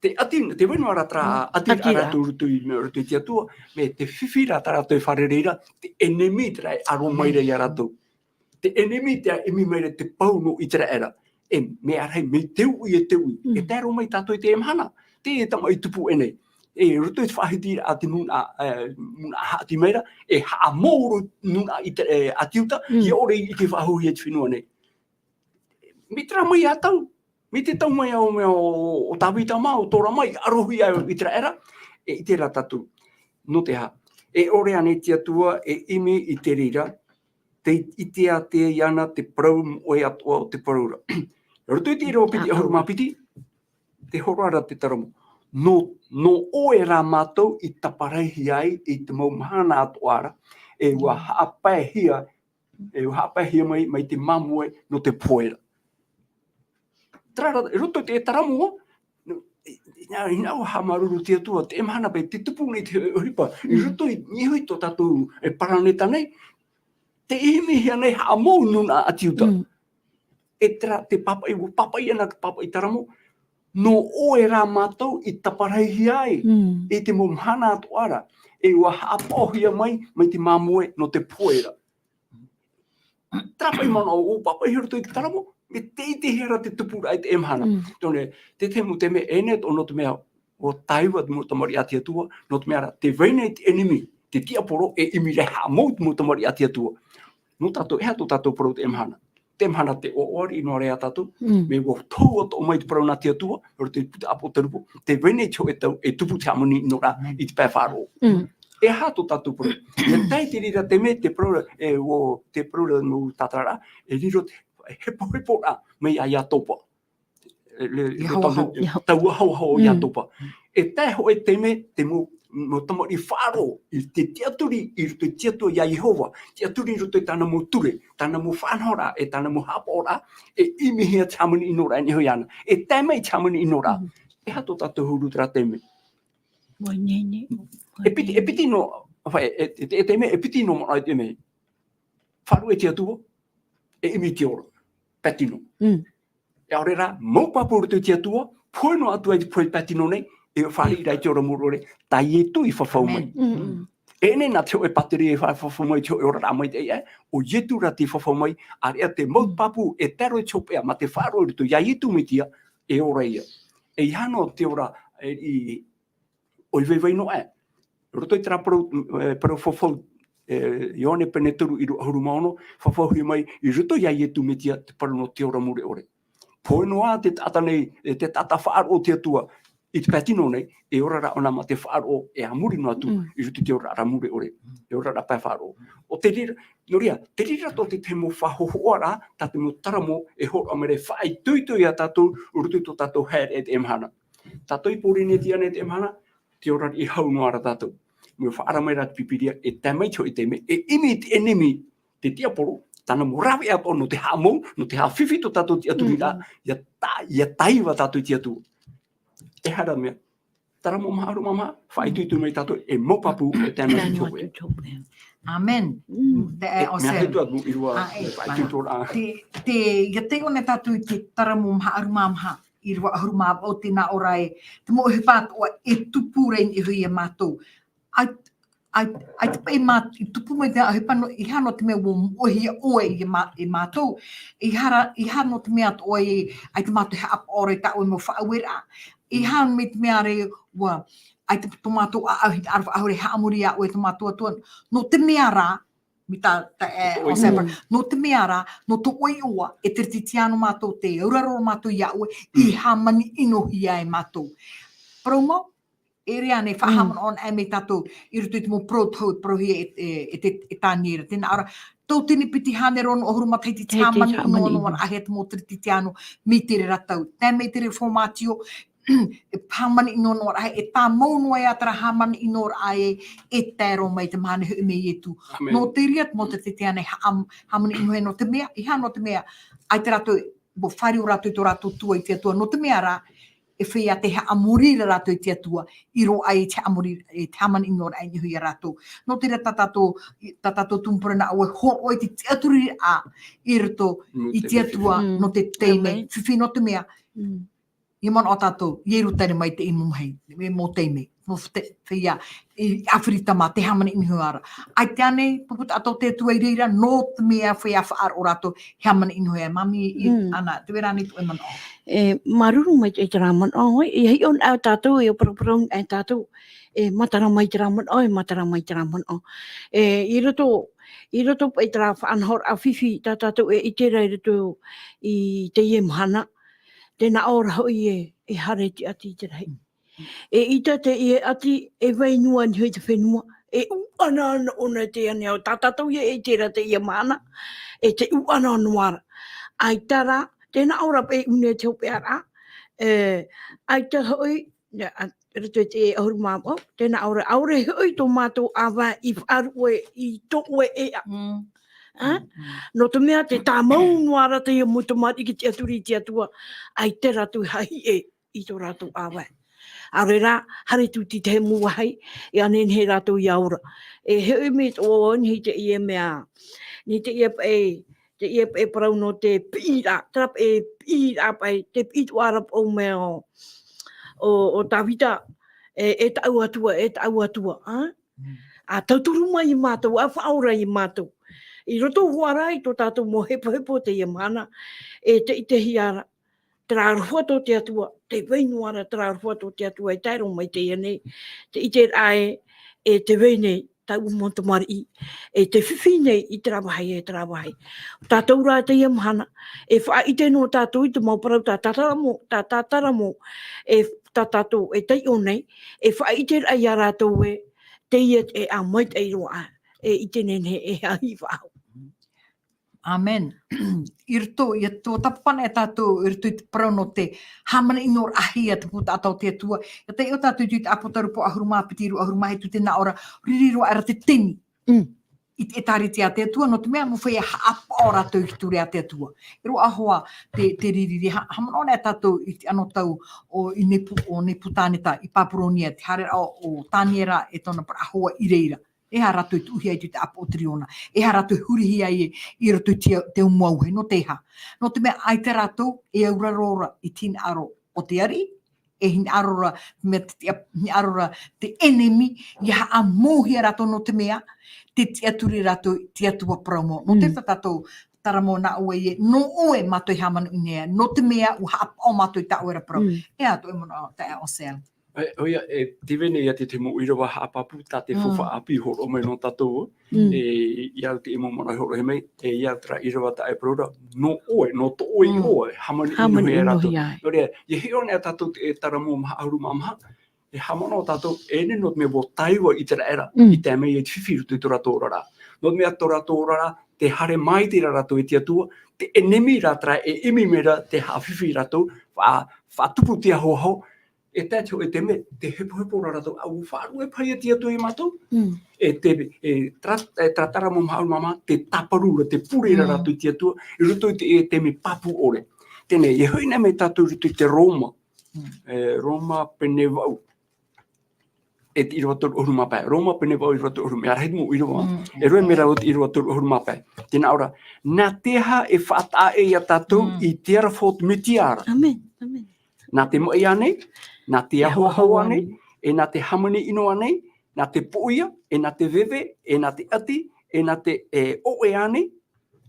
Te ʻati, tē vai noa ra terā Mm. ʻati ʻati ra ra. rātou roto i, roto i te Atua, mea tē fifi ra tā rātou e fare reira, te ʻenemi terā e aro mai ra iā rātou. Te ʻenemi terā e ʻimi mai ra te pou nō ʻĪteraʻera. E, mea rahi, mai te uʻi, e te uʻi. Mm. E tae roa mai tātou i teie mahana. Te tamaʻi tupu ʻē nei. E, roto i te faʻahiti a te nūnaʻa, e, nūnaʻa haʻati mai ra, e haʻamou roa nūnaʻa i te, e, ʻĀti Iuta, Mm. ʻia ʻore i te faʻahou i te fenua nei. Mai terā mai ā tau, mai te tau mai ā ʻo, ʻo, ʻo Tāvita mā, ʻo Tora mā, i arohia ai ʻo ʻĪteraʻera, e ʻite ra tātou. Nō te aha, e ʻore ānei te Atua e ʻimi i te reira, tē ʻite atu iāna te parau moʻe atoʻa o te parau ra. Roto i te ʻīrava piti ʻahuru mā piti, tē hōroʻa ra te terā mau. Nō, nō ʻoe rā mātou i taparahi ai i te mau mahana atoʻa ra, e ʻua haʻapaehia, e ʻua haʻapaehia mai, mai te māmoe nō te pohe ra. Terā rā, i roto i te terā mau, i, i, i, ʻua haʻamāuruuru te Atua, teie mahana paʻi, tē tupu nei te ʻohipa, i Mm. roto i, i niʻa i tō tātou, e, paraneta nei, tē ʻimihia nei haʻamou nūnaʻa ʻĀti Iuta. Mm. E terā, te pāpaʻi, ʻua pāpaʻi ana te pāpaʻi terā mau, nō ʻoe rā mātou i taparahihia ai, Mm. i te mau mahana atoʻa ra, e ʻua haʻapaʻohia mai, mai te māmoe nō te pohe ra. Terā paʻi manaʻo ʻua pāpaʻihia i roto i te terā mau, mea tē ʻitehia ra te tupuraʻa i teie mahana. Mm. Tō nei, te, te mau taime, e nehenehe atoʻa nō te mea, ʻua taiva te mau tamariʻi a te Atua, nō te mea ra, tē vai nei te ʻenemi, te tiaporo, e ʻimi ra haʻamou te mau tamariʻi a te Atua. Nō tātou, e aha tō tātou parau teie mahana? Teie mahana tē ʻoaʻoa riʻi noa ra ia tātou, Mm. mea ʻua tohu atoʻa mai te parau nā te Atua, i roto i te puta ʻĀpōtarupo, tē vai nei te hōʻē tau, e tupu te hāmani ʻino ra, Amen. i te pae faʻaroʻo. Mm. E aha tō tātou parau? E tae i te reira taime, te parau ra, e, ʻo, te parau ra mau tātararaʻa, e riro te hepoheporaʻa mai iā Iatopa. E, le, Ia le haohao. tau, Ia ha- tau haohao o Mm. Iatopa. E tae hōʻē taime, te mau, mau tamariʻi faʻaroʻo, i te tiʻaturi, i roto i te Atua iā Iehova, tiʻaturi i roto i tāna mau ture, tāna mau faʻanahoraʻa, e tāna mau haʻapaʻoraʻa, e ʻimihia te hāmani ʻino ra e nehenehe iāna. E tae mai te hāmani ʻino ra. Mm. E aha tō tātou huru terā taime? Ua nehenehe. E piti, e piti noa, e, e, e, e, e piti noa manaʻo i te mea. Faʻaruʻe te Atua, e ʻimi te ora. Pae tino. Mm. E ʻaore rā, mau pāpū roto i te Atua, pohe noa atu ai te pohe pae tino nei, e faʻariʻi ra i te ora mau ʻore, tā Ietu i fafau mai. Amen. Mm, mm. E nei nā te hōʻē pātireia e fa-, fafau mai te hōʻē oraraʻa maitaʻi aʻe, ʻo Ietu rā tei fafau mai, ʻāreʻa te mau pāpū e tae roa i te hopeʻa, mā te faʻaroʻo i roto iā Ietu Metia, e ora ia. E ʻeiaha noa te ora, e, i, ʻoivaivai noa aʻe. Roto i terā parau, e, parau fafau, e, Ioane pene toru ʻīrava ʻahuru mā ono, fafauhia mai, i roto iā Ietu Metia, te parau nō te ora mure ʻore. Pohe noa te taʻata nei, e, te taʻata faʻaroʻo o te Atua, i te pae tino nei, e ora rā ʻōna mā te faʻaroʻo, e a muri noa atu, i roto i te oraraʻa mure ʻore, e ora rā pae faʻaroʻo. ʻO te reira, nō reira, te reira tō te tahi mau faʻahohoʻaraʻa, tā te mau taramo, e hōroʻa mai ra e faʻaitoito iā tātou, roto i tō tātou haereʻa i teie mahana. Tātou i Pōrīnetia nei teie mahana, te ora riʻi hau noa ra tātou. Mai faʻaara mai ra te Pīpīria, e tae mai te hōʻē taime, e ʻimi te ʻenemi, te tiaporo, tāna mau rāveʻa atoʻa nō te haʻamou, nō te haʻafifi tō tātou tiʻaturiraʻa, ʻia ta-, ʻia taiva tātou i te Atua. E aha te mea, taramo maha, ʻahuru mā maha, faʻaitoito mai tātou, e mau pāpū, e tae noa atu i te hopeʻa. Amen. Te, e, mea ʻoia. Te, te, ʻia taiʻo nei tātou i te taramo maha, ʻahuru mā maha, ʻīrava ʻahuru mā vaʻu, tē nā ʻō ra ē, te mau ʻohipa atoʻa e tupu ra i niʻa iho ia mātou. ʻAi, ʻai, ʻaita paʻi mā-, i tupu mai te ʻohipa nō, ʻeiaha noa te mea ʻua moʻehia ʻoe e mā-, e mātou. ʻEiaha ra, ʻeiaha noa te mea atoʻa ē, ʻaita mātou e haʻapaʻo ra i tā ʻoe mau faʻaueraʻa. ʻEiaha mai te mea ra ē, ʻua, ʻaita tō mātou ʻāʻau hinaʻaro faʻahou ra e haʻamori iā ʻoe tō mātou Atua. Nō te mea rā, mai tā, tā, e, ʻo Sēpara. Nō te mea rā, nō tō ʻoe iʻoa, e teretitiano mātou, tē auraro mātou iā ʻoe, i hāmaniʻinohia e mātou. Parau mau, e ʻere ānei, faʻahaʻamanaʻo anaʻe mai tātou, i roto i te mau parau tohu, parauhia e, e, e te, e Taniera, tē nā ʻō ra, tauatini piti hānere ono ʻahuru matahiti, te hāmani ʻino noa ra ʻahia te mau teretitiano, mai te reira tau. Tae mai te reira fōmātio, e hāmani ʻino noa ra ʻahia, e tāmau noa ā terā hāmani ʻino ra ʻahia, e tae roa mai te mahana hoʻi mai Ietu. Amen. Nō te reira, te mau teretitiano e haʻam-, hāmani ʻinohia nō te mea, ʻeiaha nō te mea, ʻaita rātou, ʻua fāriu rātou i tō rātou tuaʻi te Atua, nō te mea rā, e feiā te haʻamori ra rātou i te Atua, i roaʻa i te haʻamori, e te hāmani ʻino ra i niʻa iho ia rātou. Nō te reira tā tātou, i, tā tātou tumu parau nā ʻoe hōroʻa i te tiʻaturiraʻa i roto i te Atua, nō te taime, fifi nō te mea, ʻia manaʻo tātou, i Ierutarema i te mau mahi, e mau taime, mau te, feiā, i ʻĀfirita mā, te hāmani ʻinohia ra. ʻAita ānei, pupu taʻata o te Atua i reira, nō te mea feiā faʻaroʻo rātou, hāmani ʻinohia, māmī, i, ana, tē vai ra ānei tō ʻoe manaʻo. E, māuruuru maitaʻi terā manaʻo, e, ʻia hiʻo anaʻe tātou, ʻia paraparau anaʻe tātou, e, matara mai terā manaʻo, e, matara mai terā manaʻo. E, i roto, i roto paʻi terā faʻanahoraʻa fifi, tā tātou e ʻite ra i roto i teie mahana, tē nā ʻō ra hoʻi ē, e haere te ʻati i te rahi. E ʻita teie ʻati, e vai noa i niʻa i te fenua, e ʻuʻana ana ʻōna i teie nei ao, tā tātou ia e ʻite ra teie mahana, e te ʻuʻana noa ra. ʻAita rā, tē nā ʻō ra paʻi ʻuʻana i te hopeʻaraʻa, e, ʻaita hoʻi, nā, a, roto i te ʻahuru mā vaʻu, tē nā ʻō ra, ʻaore hoʻi tō mātou ʻāvae i faʻaruʻe i tō ʻoe ʻēʻa. Ā? Nō te mea te tāmau noa ra teie mau tamariʻi ki te tiʻaturi i te Atua, ʻaita rātou e haʻahiʻe i tō rātou ʻāvae. ʻAore rā, haere atu i te tahi mau vāhi, e nehenehe rātou ʻia ora. E hoʻi mai tō au nei teie mea, nei teie paʻi, teie paʻi parau nō te piʻiraʻa, terā paʻi piʻiraʻa paʻi, te piʻi atoʻa ra paʻi mea ʻo, ʻo, ʻo Tāvita, e, e tāʻu Atua, e tāʻu Atua, ā? Ā, tauturu mai ia mātou, ā, faʻaora ia mātou. I roto hoʻi ra i tō tātou mau hepohepo teie mahana, e te ʻitehia ra, terā aroha tō te Atua, tē vai noa ra terā aroha tō te Atua e tae roa mai teie nei, te ʻiteraʻa ē, e tē vai nei, tāʻu mau tamariʻi, e tē fifi nei i terā vāhi, e terā vāhi. Tātou rā teie mahana, e faʻaʻite noa tātou i te mau parau tā Taramo, tā, tā Taramo, e tā tātou e taiʻo nei, e faʻaʻite ra ia rātou ē, teie e ʻā maitaʻi roa, e ʻite nehenehe e haʻahiʻo faʻahou. Amen. I roto, ʻia tuatāpapa anaʻe tātou, i roto i te parau nō te hāmani ʻino ra ʻahia te pupu taʻata o te Atua. ʻIa taiʻo tātou i te ʻĀpōtarupo ʻahuru mā piti, ʻīrava ʻahuru mā hitu, tē nā ʻō ra, riri roa aʻera te temi. I te ʻĒtārētia a te Atua, nō te mea, mau feiā haʻapaʻo rātou i te ture a te Atua. E roaʻa hoʻi te, te riri, ha-, haʻamanaʻo anaʻe tātou i te anotau o, i Nepu-, o Nepukaneta, i Papuronia, te haereraʻa o, o Taniera e tōna parau hoa i reira. E aha rātou i tuʻuhia ai i te ʻāpoʻo tiriona. E aha rātou i hurihia ai i roto i te, te mau auahi, nō te aha. Nō te mea ʻaita rātou e auraro ra i te hinaʻaro o te ariʻi, e hinaʻaro ra, mea te tiʻa-, hinaʻaro ra te ʻenemi, ia haʻamouhia rātou nō te mea, te tiʻaturi rātou, te Atua parau mau. Nō te Mm. tā tātou taramo nā ʻoe e, nō ʻoe mātou e hāmani nei, nō te mea ʻua haʻapaʻo mātou i tā ʻoe ra parau. Mm. E atoʻa e manaʻo, taeaʻe Osel. E, ʻoia, e, tē vai nei ia te, te mau ʻīrava haʻapāpū tā te Mm. faufaʻa ʻāpī hōroʻa mai nō tātou, Mm. e, ia te mau manaʻo e hōroʻahia mai, e, ia terā ʻīrava tā e parau ra, nō ʻoe, nō tō ʻoe Mm. iʻoa, hāmani Hāmani ʻino ia ʻino rātou. ia ai. Nō reira, ʻia hiʻo anaʻe tātou te, e taramo maha ʻahuru mā maha, e haʻamanaʻo tātou, e nehenehe nō te mea ʻua tāiva ʻĪteraʻera, Mm. i tae mai i te fifi i roto i tō rātou oraraʻa. Nō te mea tō rātou oraraʻa, tē haere maitaʻi ra rātou e te Atua, te ʻenemi rā terā e ʻimi mai ra, tē haʻafifi rātou, fa-, faʻatupu te ahoaho, e tae te hōʻē taime, tē hepohepo ra rātou, ʻa, ʻua faʻaruʻe paha ia te Atua ia mātou. Mm. E te, e, terā, e, terā taramo maha ʻahuru mā maha, tē tāparu ra, tē pure ra Mm. rātou i te Atua, i roto i te, e, taime pāpū ʻore. Teie nei, ʻia hoʻi anaʻe mai tātou i roto i te Roma. Mm. E, Roma pene vaʻu. E te ʻīrava toru ʻahuru mā pae. Roma pene vaʻu ʻīrava toru ʻahuru mā pae. Arahi te mau ʻīrava. Mm. E rave mai ra te ʻīrava toru ʻahuru mā pae. Tē nā ʻō ra, nā te aha e faʻataʻa ʻē ia tātou Mm. i te ara fā o te Metia ra? ʻĀmene, ʻāmene. Nā te maʻi ānei, nā te Te ahoaho ahoaho ānei, ānei. e nā te hāmani ʻino ānei, nā te poʻia, e nā te veve, e nā te ʻati, e nā te, e, ʻoʻe ānei,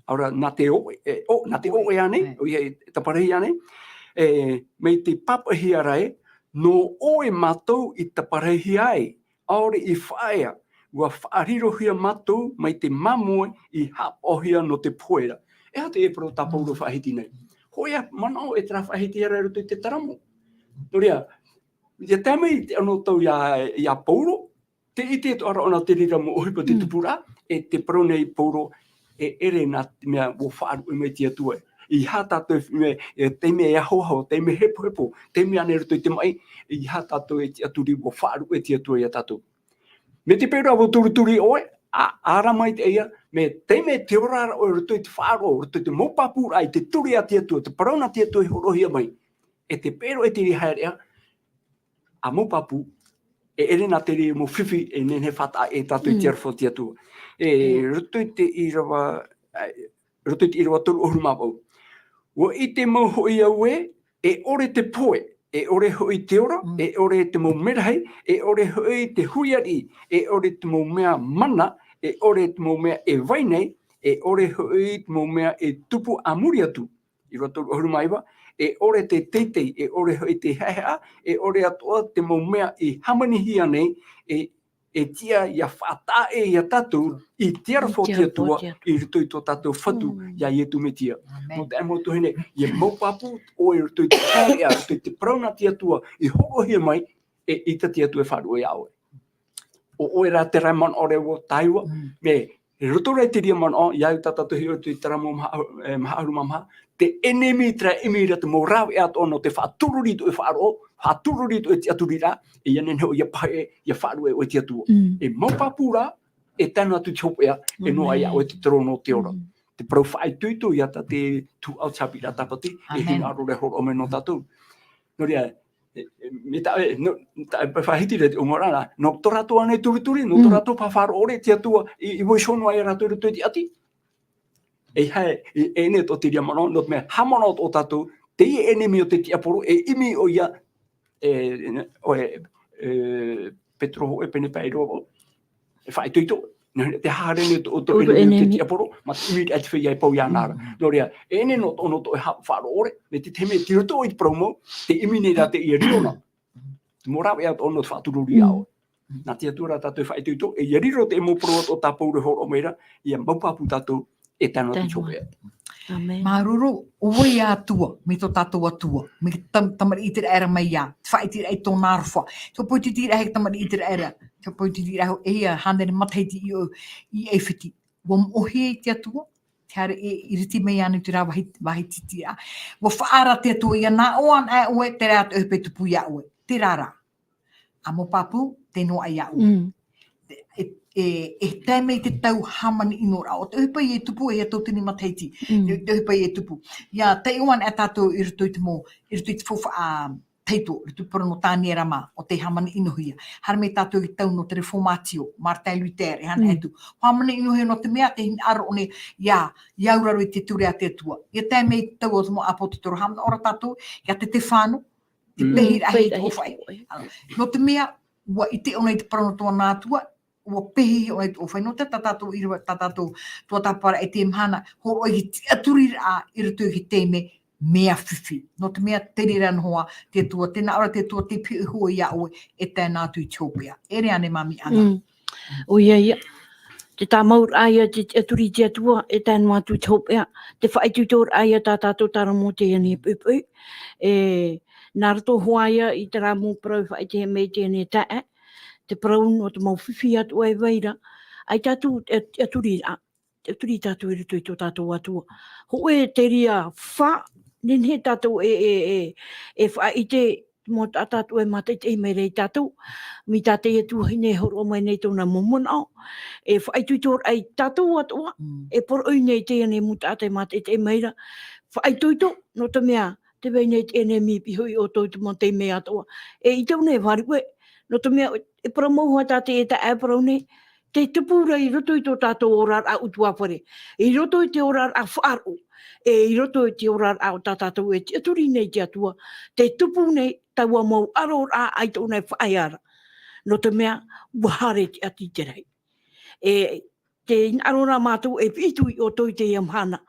ʻaore rā, nā te ʻoʻe, e, ʻo, nā te ʻoʻe. ʻOʻe ānei, Right. ʻoia e taparahi ānei, e, mai te pāpaʻihia ra ē, nō ʻoe mātou i taparahihia ai, ʻaore i faʻaea, ʻua faʻarirohia mātou mai te māmoe i haʻapaʻohia nō te pohe ra. E aha te parau tā Paulo faʻahiti nei? Hōʻē manaʻo e terā faʻahiti ra i roto i te taramo. Nō reira, ʻia tae mai te anotau ia, ia Paulo, tē ʻite atoʻa ra ʻōna te reira mau ʻohipa te Mm. tupuraʻa, e tē parau nei Paulo, e ʻere nā te mea ʻua faʻaruʻe mai te Atua. ʻEiaha tātou e, e, taime e ahoaho, taime hepohepo, taime ānei i roto i te maʻi, ʻeiaha tātou e tiʻaturi ʻua faʻaruʻe te Atua ia tātou. Mai te peu ra ʻua turituri ʻoe, ʻa, ʻa rā maitaʻi ia, mai te taime tē ora ra ʻoe i roto i te faʻaroʻo, i roto i te mau pāpūraʻa i te ture a te Atua, te parau nā te Atua i hōroʻahia mai. E te peu e te reira haereʻa, ʻa mau pāpū, e ʻere nā te reira mau fifi, e nehenehe e faʻataʻa ʻē tātou i te Mm. ara fā o te Atua. E, Mm. roto i te ʻīrava, e, roto i te ʻīrava toru ʻahuru mā vaʻu. ʻUa ʻite mau hoʻi au ē, e ʻore te pohe, e ʻore hoʻi te ora, Mm. e ʻore te mau merahi, e ʻore hoʻi te hui ariʻi, e ʻore te mau mea mana, e ʻore te mau mea e vai nei, e ʻore hoʻi te mau mea e tupu a muri atu. ʻĪrava toru ʻahuru mā iva, e ʻore te teitei, e ʻore hoʻi te haʻehaʻa, e ʻore atoʻa te mau mea i hāmanihia nei, e, e tiʻa ʻia faʻataʻa ʻē ia tātou i te ara fā o te Atua, i roto i tō tātou Fatu, Mm. ia Ietu Metia. ʻĀmene. Nō te mea tuahine, ʻia mau pāpū ʻoe i roto i te haereʻa, i roto i te parau nā te Atua, i hōroʻahia mai, e ʻita te Atua e faʻaruʻe ia ʻoe. ʻO ʻoe rā terā manaʻo ra ʻua tāiva, Mm. mai roto rā i te reira manaʻo, ʻia au tā tātou e hiʻo i te taramo maha, e, maha ʻahuru mā maha, te ʻenemi terā e ʻimi ra te mau rāveʻa atoʻa nō te faʻatururi i tō ʻoe faʻaroʻo, faʻatururi i tō ʻoe tiʻaturiraʻa, e ʻia nehenehe ʻoia e pahe, ʻia faʻaruʻe ʻoe i te Atua. Mm. E mau pāpū rā, e tae noa atu i te hopeʻa, e noaʻa ia ʻoe te terōno o te ora. Mm. Te parau faʻaitoito ia tā te Tūʻau te haʻapiʻiraʻa Tāpati, e ʻĀmene. hinaʻaro ra e hōroʻa mai nō tātou. Nō reira, e, e, mai tā, e, nō, tā, e, faʻahiti ra te ʻōmuaraʻa, nō tō rātou ānei turituri, nō tō Mm. rātou paʻari faʻaroʻo ʻore te Atua, i, i vaiiho noa ai rātou i roto i te ʻati. E haere, e, e ʻere atoʻa te reira manaʻo, nō te mea, haʻamanaʻo atoʻa tātou, teie ʻenemi o te tiaporo, e ʻimi ʻoia, e, e, ʻo, e, e, Petero hōʻē pene pae ʻīrava vaʻu. E faʻaitoito, nā, te haere nei tō, tō ʻenemi o te tiaporo, mā te ʻimiraʻa i te feiā e pau iāna ra. Mm. Nō reira, e nehenehe nō tō, nō tō e ha-, faʻaroʻo ʻore, mai te taime tei roto ʻoe i te parau mau, tē ʻimi nei rā teie riro na. Te mau rāveʻa atoʻa nō te faʻatururi ia ʻoe. Mm. Nā te Atua rā tātou e faʻaitoito, e ʻia riro te mau parau atoʻa tā Paulo e hōroʻa mai ra, ʻia mau pāpū tātou, e tae noa atu i te hopeʻa. ʻĀmene. Māuruuru, ʻo vai te Atua, mai tō tātou Atua, mai te tam-, tamariʻi ʻĪteraʻera mai ā, te faʻaiteraʻa i tōna aroha. Te poitiraʻa e tamariʻi ʻĪteraʻera, te poitiraʻa e ia hānere matahiti i, i ʻAifiti. ʻUa moʻohia te Atua, te haere e iriti mai ānei te rā vāhi, vāhi tītīraʻa. ʻUa faʻaara te Atua ia nā ʻō anaʻe ʻoe, terā atoʻa e tupu ia ʻoe. Terā rā. ʻA mau pāpū, tē noaʻa ia ʻoe. Mm. E, e, e tae mai te tau hāmani ʻino ra. ʻO te ʻohipa ia e tupu, e ia tauatini matahiti. Mm. Te, te ʻohipa ia e tupu. ʻIa taiʻo anaʻe tātou i roto i te mau, i roto i te faufaʻa tahito, i roto i te parau nō Taniera mā, ʻo tē hāmani ʻinohia. Haere mai tātou i te tau nō te Reformatio, Martin Luther, e haere Mm. atu. Hāmani ʻinohia nō te mea, tē hinaʻaro nei, ʻia, ʻia auraro i te ture a te Atua. ʻIa tae mai te tau o te mau ʻāpōsetolo, haʻamanaʻo ra tātou, ia Tefano, te Mm. pehiraʻa hei tō ʻofaʻi. Nō te mea, ʻua ʻite ʻōna i te parau nō tōna Atua, ʻua pehe ʻōna i tō ʻofaʻi. Nō te tā tātou ʻīrava, tā tātou tuatāpaparaʻa i teie mahana, hōroʻa i te tiʻaturiraʻa i roto i te taime mea fifi. Nō te mea, te reira noa te Atua, tē nā ʻō ra te Atua, tei pihaʻi iho ia ʻoe, e tae noa atu i te hopeʻa. E rave ānei, Māmī Ana? Mm. ʻOia ia. Te tāmauraʻa ia, te tiʻaturi i te Atua, e tae noa atu i te hopeʻa. Te faʻaitoitoraʻa ia tā tātou tāramu i teie nei poʻipoʻi. E, nā roto hoʻi ia i terā mau parau e faʻaʻite mai i teie nei taeaʻe. Te parau nō te mau fifi atoʻa e vai ra. ʻAita atu te tiʻaturiraʻa. Te tiʻaturi tātou i roto i tō tātou Atua. Hōʻē te reira fā, nehenehe tātou e, e, e, e faʻaʻite, te mau taʻata atoʻa e mātaʻitaʻi mai ra ia tātou, mai tā te Atua hine e hōroʻa mai nei tōna mau manaʻo, e faʻaitoitoraʻa ia tātou atoʻa, Mm. e poroʻi nei i teie nei mau taʻata e mātaʻitaʻi mai ra, faʻaitoito, nō te mea, tē vai nei te ʻenemi e pihaʻi iho i ʻoutou i te mau taime atoʻa. E ʻite ʻōna e vārua, nō te mea, e parau mau hoʻi tā te, e taeaʻe e parau nei, tē tupu ra i roto i tō tātou oraraʻa ʻutuāfare, i roto i te oraraʻa faʻaroʻo, e i roto i te oraraʻa o tā tātou e tiʻaturi nei i te Atua, tē tupu nei taua mau ʻaroraʻa ʻaita ʻōna e faʻaea ra. Nō te mea, ʻua haere te ʻati i te rahi. E, tē hinaʻaro ra mātou e piʻi atu ia ʻoutou i teie mahana,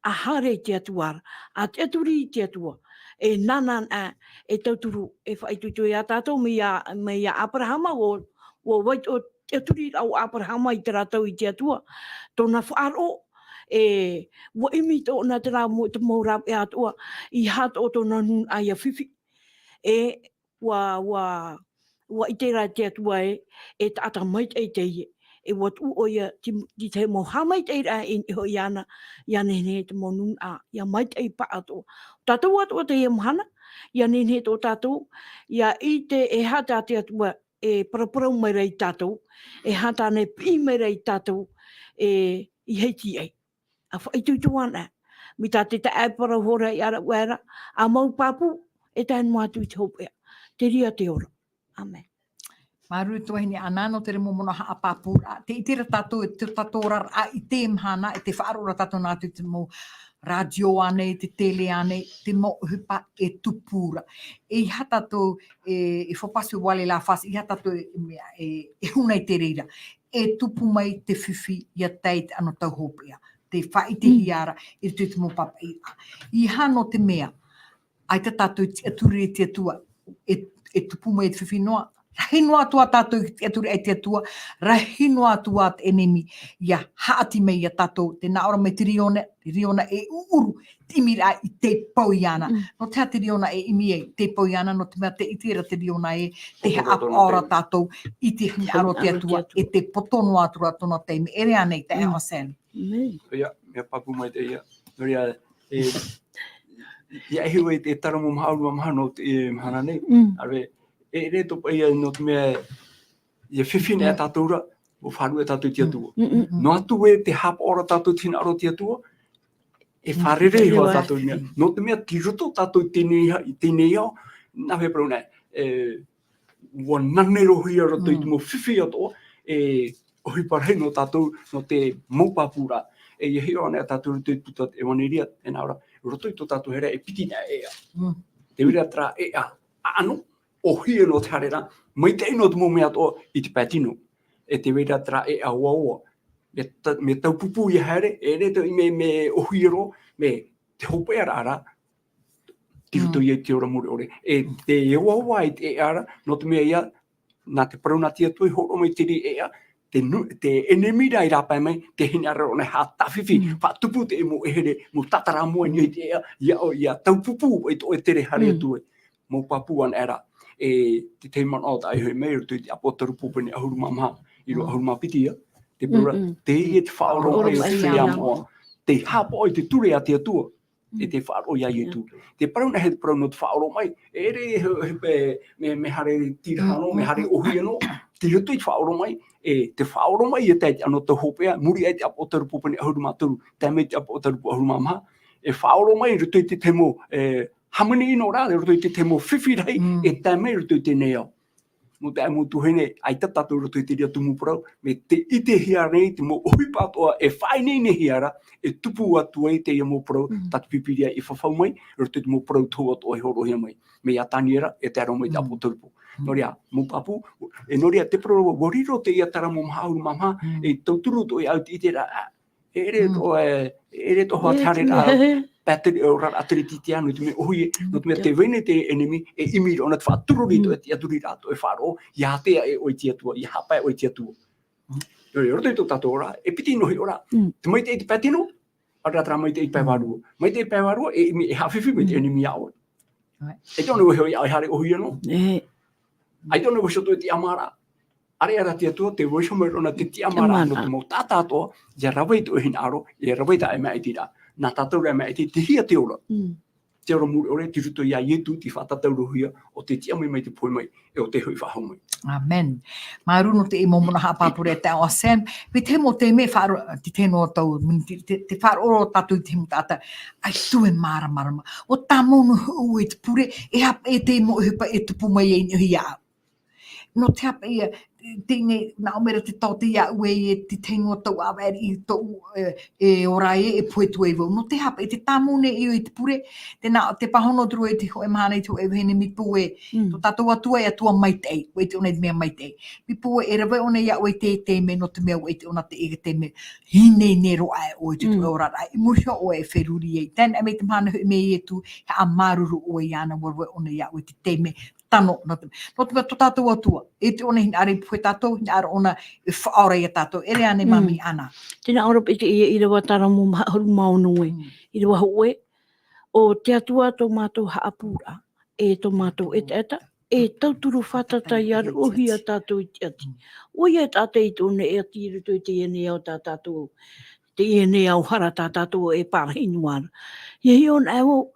ʻa haere i te Atua ra, ʻa tiʻaturi i te Atua, e nānā anaʻe, e tauturu, e faʻaitoito ia tātou, mai ia, mai ia Aperahama, ʻo, ʻua vai atoʻa te tiʻaturiraʻa o Aperahama i terā tau i te Atua, tōna faʻaroʻo, e, ʻua ʻimi atoʻa ʻōna terā mau, te mau rāveʻa atoʻa, ʻeiaha atoʻa tōna nūnaʻa ia fifi. E, ʻua, ʻua, ʻua ʻite ra te Atua ē, e taʻata maitaʻi teie. E ʻua tuʻu ʻoia i te, i te mau haʻamaitaʻiraʻa i niʻa iho iāna, ʻia nehenehe te mau nūnaʻa, ʻia maitaʻi paʻatoʻa. Tātou atoʻa teie mahana, ʻia nehenehe tō tātou, ʻia ʻite e aha tā te Atua e paraparau mai ra ia tātou, e aha tāna e piʻi mai ra ia tātou, e, i Haiti ai. ʻA faʻaitoito anaʻe. Mai tā te taeaʻe e parau hoʻi ra ia rāʻau ra, ʻa mau pāpū, e tae noa atu i te hopeʻa. Te reira te ora. ʻĀmene. Māuruuru e tuahine Ana nō te mau manaʻo haʻapāpūraʻa. Tē ʻite ra tātou, e tō tātou oraraʻa i teie mahana, e tē faʻaroʻo ra tātou nā atu i te mau rātio ānei, te tele ānei, te mau ʻohipa e tupu ra. E ʻeiaha tātou, e, e faut pas se voiler la face, ʻeiaha tātou e, e, e huna i te reira. E tupu mai te fifi ʻia tae i te anotau hopeʻa. Tē faʻaʻitehia ra, i roto i te mau pāpaʻiraʻa. ʻEiaha nō te mea, ʻaita tātou i tiʻaturi i te Atua, e, e tupu mai te fifi noa, rahi noa atu ā tātou i tiʻaturi i te Atua, rahi noa atu ā te ʻenemi, ʻia haʻati mai ia tātou, tē nā ʻō ra mai te riona, te riona e ʻuʻuru, te ʻimiraʻa i tei pau iāna. Mm. Nō te aha te riona e ʻimi ai, tei pau iāna, nō te mea tē ʻite ra te riona ē, tē haʻapaʻo ra tātou i te hinaʻaro o te Atua, e tē poto noa atu ra tōna taime, e rave ānei, te Mm. Amen. ʻOia, mea pāpū maitaʻi ia. Nō reira, e, ʻia ʻite ē, e tāramu maha ʻahuru mā maha nō te, e, mahana nei. Mm. ʻAreʻa, e, e rave tō paʻi ia nō te mea, ʻia fifi nei Mm. tātou ra, ʻua faʻaruʻe tātou i te Mm. Atua. Mm, mm, mm. Noa atu ē, tē haʻapaʻo ra tātou i te hinaʻaro o te Atua, e Mm. fārerei iho ā tātou i niʻa. Nō te mea, tei roto tātou i teie nei, i teie nei ao, nā hea parau nei, e, ʻua nanerohia roto i te Mm. mau fifi atoʻa, e, ʻohipa rahi nō tātou, nō te mau pāpūraʻa. E, ʻia hiʻo anaʻe tātou roto i te puta o te ʻEvaneria, e nā ʻō ra, roto i tō tātou here e piti nā ʻēʻa. Mm. Tē vai ra terā ʻēʻa, ʻaʻano, ʻōhie nō te haereraʻa, maitaʻi nō te mau mea atoʻa i te pae tino. E tē vai ra terā ʻēʻa oaoa. Mea ta-, mea taupupū ʻia haere, e rave tō ʻimi mea ʻōhie roa, mea te hopeʻaraʻa ra, tei roto Mm. ia i te ora mure ʻore. E tē oaoa i te ʻēʻa ra, nō te mea ia, nā te parau nā te Atua i hōroʻa mai i te reira ʻēʻa, te nu-, te ʻenemi ra i rāpae mai, tē hinaʻaro ra ʻōna e haʻatāfifi, Mm. faʻatupu te mau ʻehere, mau tātarāmoe i niʻa i te ʻēʻa, ʻia, ʻia taupupū i tō ʻoe tere haere Mm. atu ai. Mau pāpū anaʻe ra. E te tahi manaʻo tāʻu e hoʻi mai, i roto i te ʻApotarupo pene ʻahuru mā maha, ʻīrava Mm. ʻahuru mā piti ia. Tē parau ra, Mm, mm. teie te faʻaoromaʻi Faʻaoromaʻi o te feiā moʻa. Tē haʻapaʻo i te ture a te Atua. E Mm. tē faʻaroʻo ia Ietu. Ietu. Te parau nā hea te parau nō te faʻaoromaʻi, e ʻere e, e, e, mea, mea haere tīraha Mm, noa, mea mm, haere mm. ʻōhie noa, tei roto i te faʻaoromaʻi, e te faʻaoromaʻi ʻia tae i te anotau hopeʻa, muri aʻe i te ʻApotarupo pene ʻahuru mā toru, tae mai i te ʻApotarupo ʻahuru mā maha, e faʻaoromaʻi i roto i te tahi mau, e, hāmani ʻino ra, i roto i te tahi mau fifi rahi, Mm. e tae mai i roto i teie nei ao. Nō te mau tuahine, ʻaita tātou i roto i te reira tumu parau, mea ʻitehia nei te mau ʻohipa atoʻa e faʻaineinehia ra, e tupu atu ai teie mau parau, tā te Pīpīria i fafau mai, i roto i te mau parau tohu atoʻa i hōroʻahia mai. Mai iā Taniera, e tae roa mai te ʻāpōsetolo Paula. Nō reira, mau pāpū, e nō reira, te parau, ʻua riro teie Taramo maha ʻahuru mā maha, e tauturu atoʻa iāʻu i te ʻiteraʻa, e ʻere atoʻa, e ʻere atoʻa te haereraʻa, pattern, e oraraʻa ʻāteretitiano, te mea ʻōhie, nō te mea tē vai nei te ʻenemi, e ʻimi ra ʻōna te faʻaturori atoʻa, e tiʻaturi ra atoʻa, e faʻaroʻo, ʻia ātea ʻoe i te Atua, ʻia haʻapae ʻoe i te Atua. Nō reira, i roto i tō tātou ora, e piti noa hoʻi ora, te maitaʻi te pae tino, ʻaore rā terā maitaʻi pae vārua. Maitaʻi pae vārua, e ʻimi, e haʻafifi mai te ʻenemi iā ʻoe. ʻAita ʻōna vaiiho iā ʻoe, haere ʻōhie noa. ʻAita ʻōna vaiiho atoʻa i te tiʻamāraʻa. ʻAreʻa rā te Atua, tē vaiiho mai ra ʻōna te tiʻamāraʻa nō te mau taʻata atoʻa, ʻia rave i tō ʻoe hinaʻaro, ʻia rave i tā ʻoe maitaʻi ra. Nā tātou rā maitaʻi, tei hea te ora. Te ora mure ʻore, tei roto iā Ietu, te faʻatātaurohia, ʻo tē tiʻa mai mai te pohe mai, e ʻo tē hoʻi faʻahou mai. ʻĀmene. Māuruuru nō te mau manaʻo haʻapāpū e taeaʻe Sam, mai te mau taime faʻaroʻo, te tahi noa tau miniti, te, te faʻaroʻo tātou i te mau taʻata, ʻaita e māramarama. ʻO tāmau noa hoʻi te pure, e hape-, e te mau ʻohipa e tupu mai ai i niʻa iāʻu. Nō te hape ia, teie nei, nā ʻō mai ra te taote iāʻu ē, e te tahi noa tau ʻāvaʻe i tōʻu, e, e ora ē, e pohe atu ai vau. Nō te hape, e te tāmau nei ʻoe i te pure, tē nā, te pāhono atu ra i te hōʻē mahana, i te hōʻē vahine, mai pū ē, tō tātou Atua e Atua maitaʻi, ʻua ʻite ʻōna i te mea maitaʻi. Mai pū ē, e rave ʻōna iā ʻoe i te, te taime, nō te mea ʻua ʻite ʻōna teie taime, hīneine roa aʻe ʻoe i te hōʻē oraraʻa, i muri iho ʻoe e feruri ai. Tae noa mai te mahana hoʻi mai Ietu, e haʻamāuruuru ʻoe iāna, ʻua rave ʻōna iā ʻoe i te taime, tano, nō te, nō te mea tō tātou Atua, e ʻite ʻōna i hinaʻaro i pohe tātou, hinaʻaro ʻōna e faʻaora iā tātou, e ʻere ānei, Māmī Ana? Tē nā ʻō ra paʻi teie ʻīrava Taramo maha ʻahuru mā ono ē. ʻĪrava hōʻē, ʻo te Atua tō mātou haʻapūraʻa, e tō mātou ʻetaʻeta, e tauturu fātata ʻia roʻohia tātou i te ʻati. ʻOia e taʻata i tōna ʻati i roto i teie nei ao tā tātou, teie nei ao hara tā tātou e pārahi noa ra. ʻIa hiʻo anaʻe vau,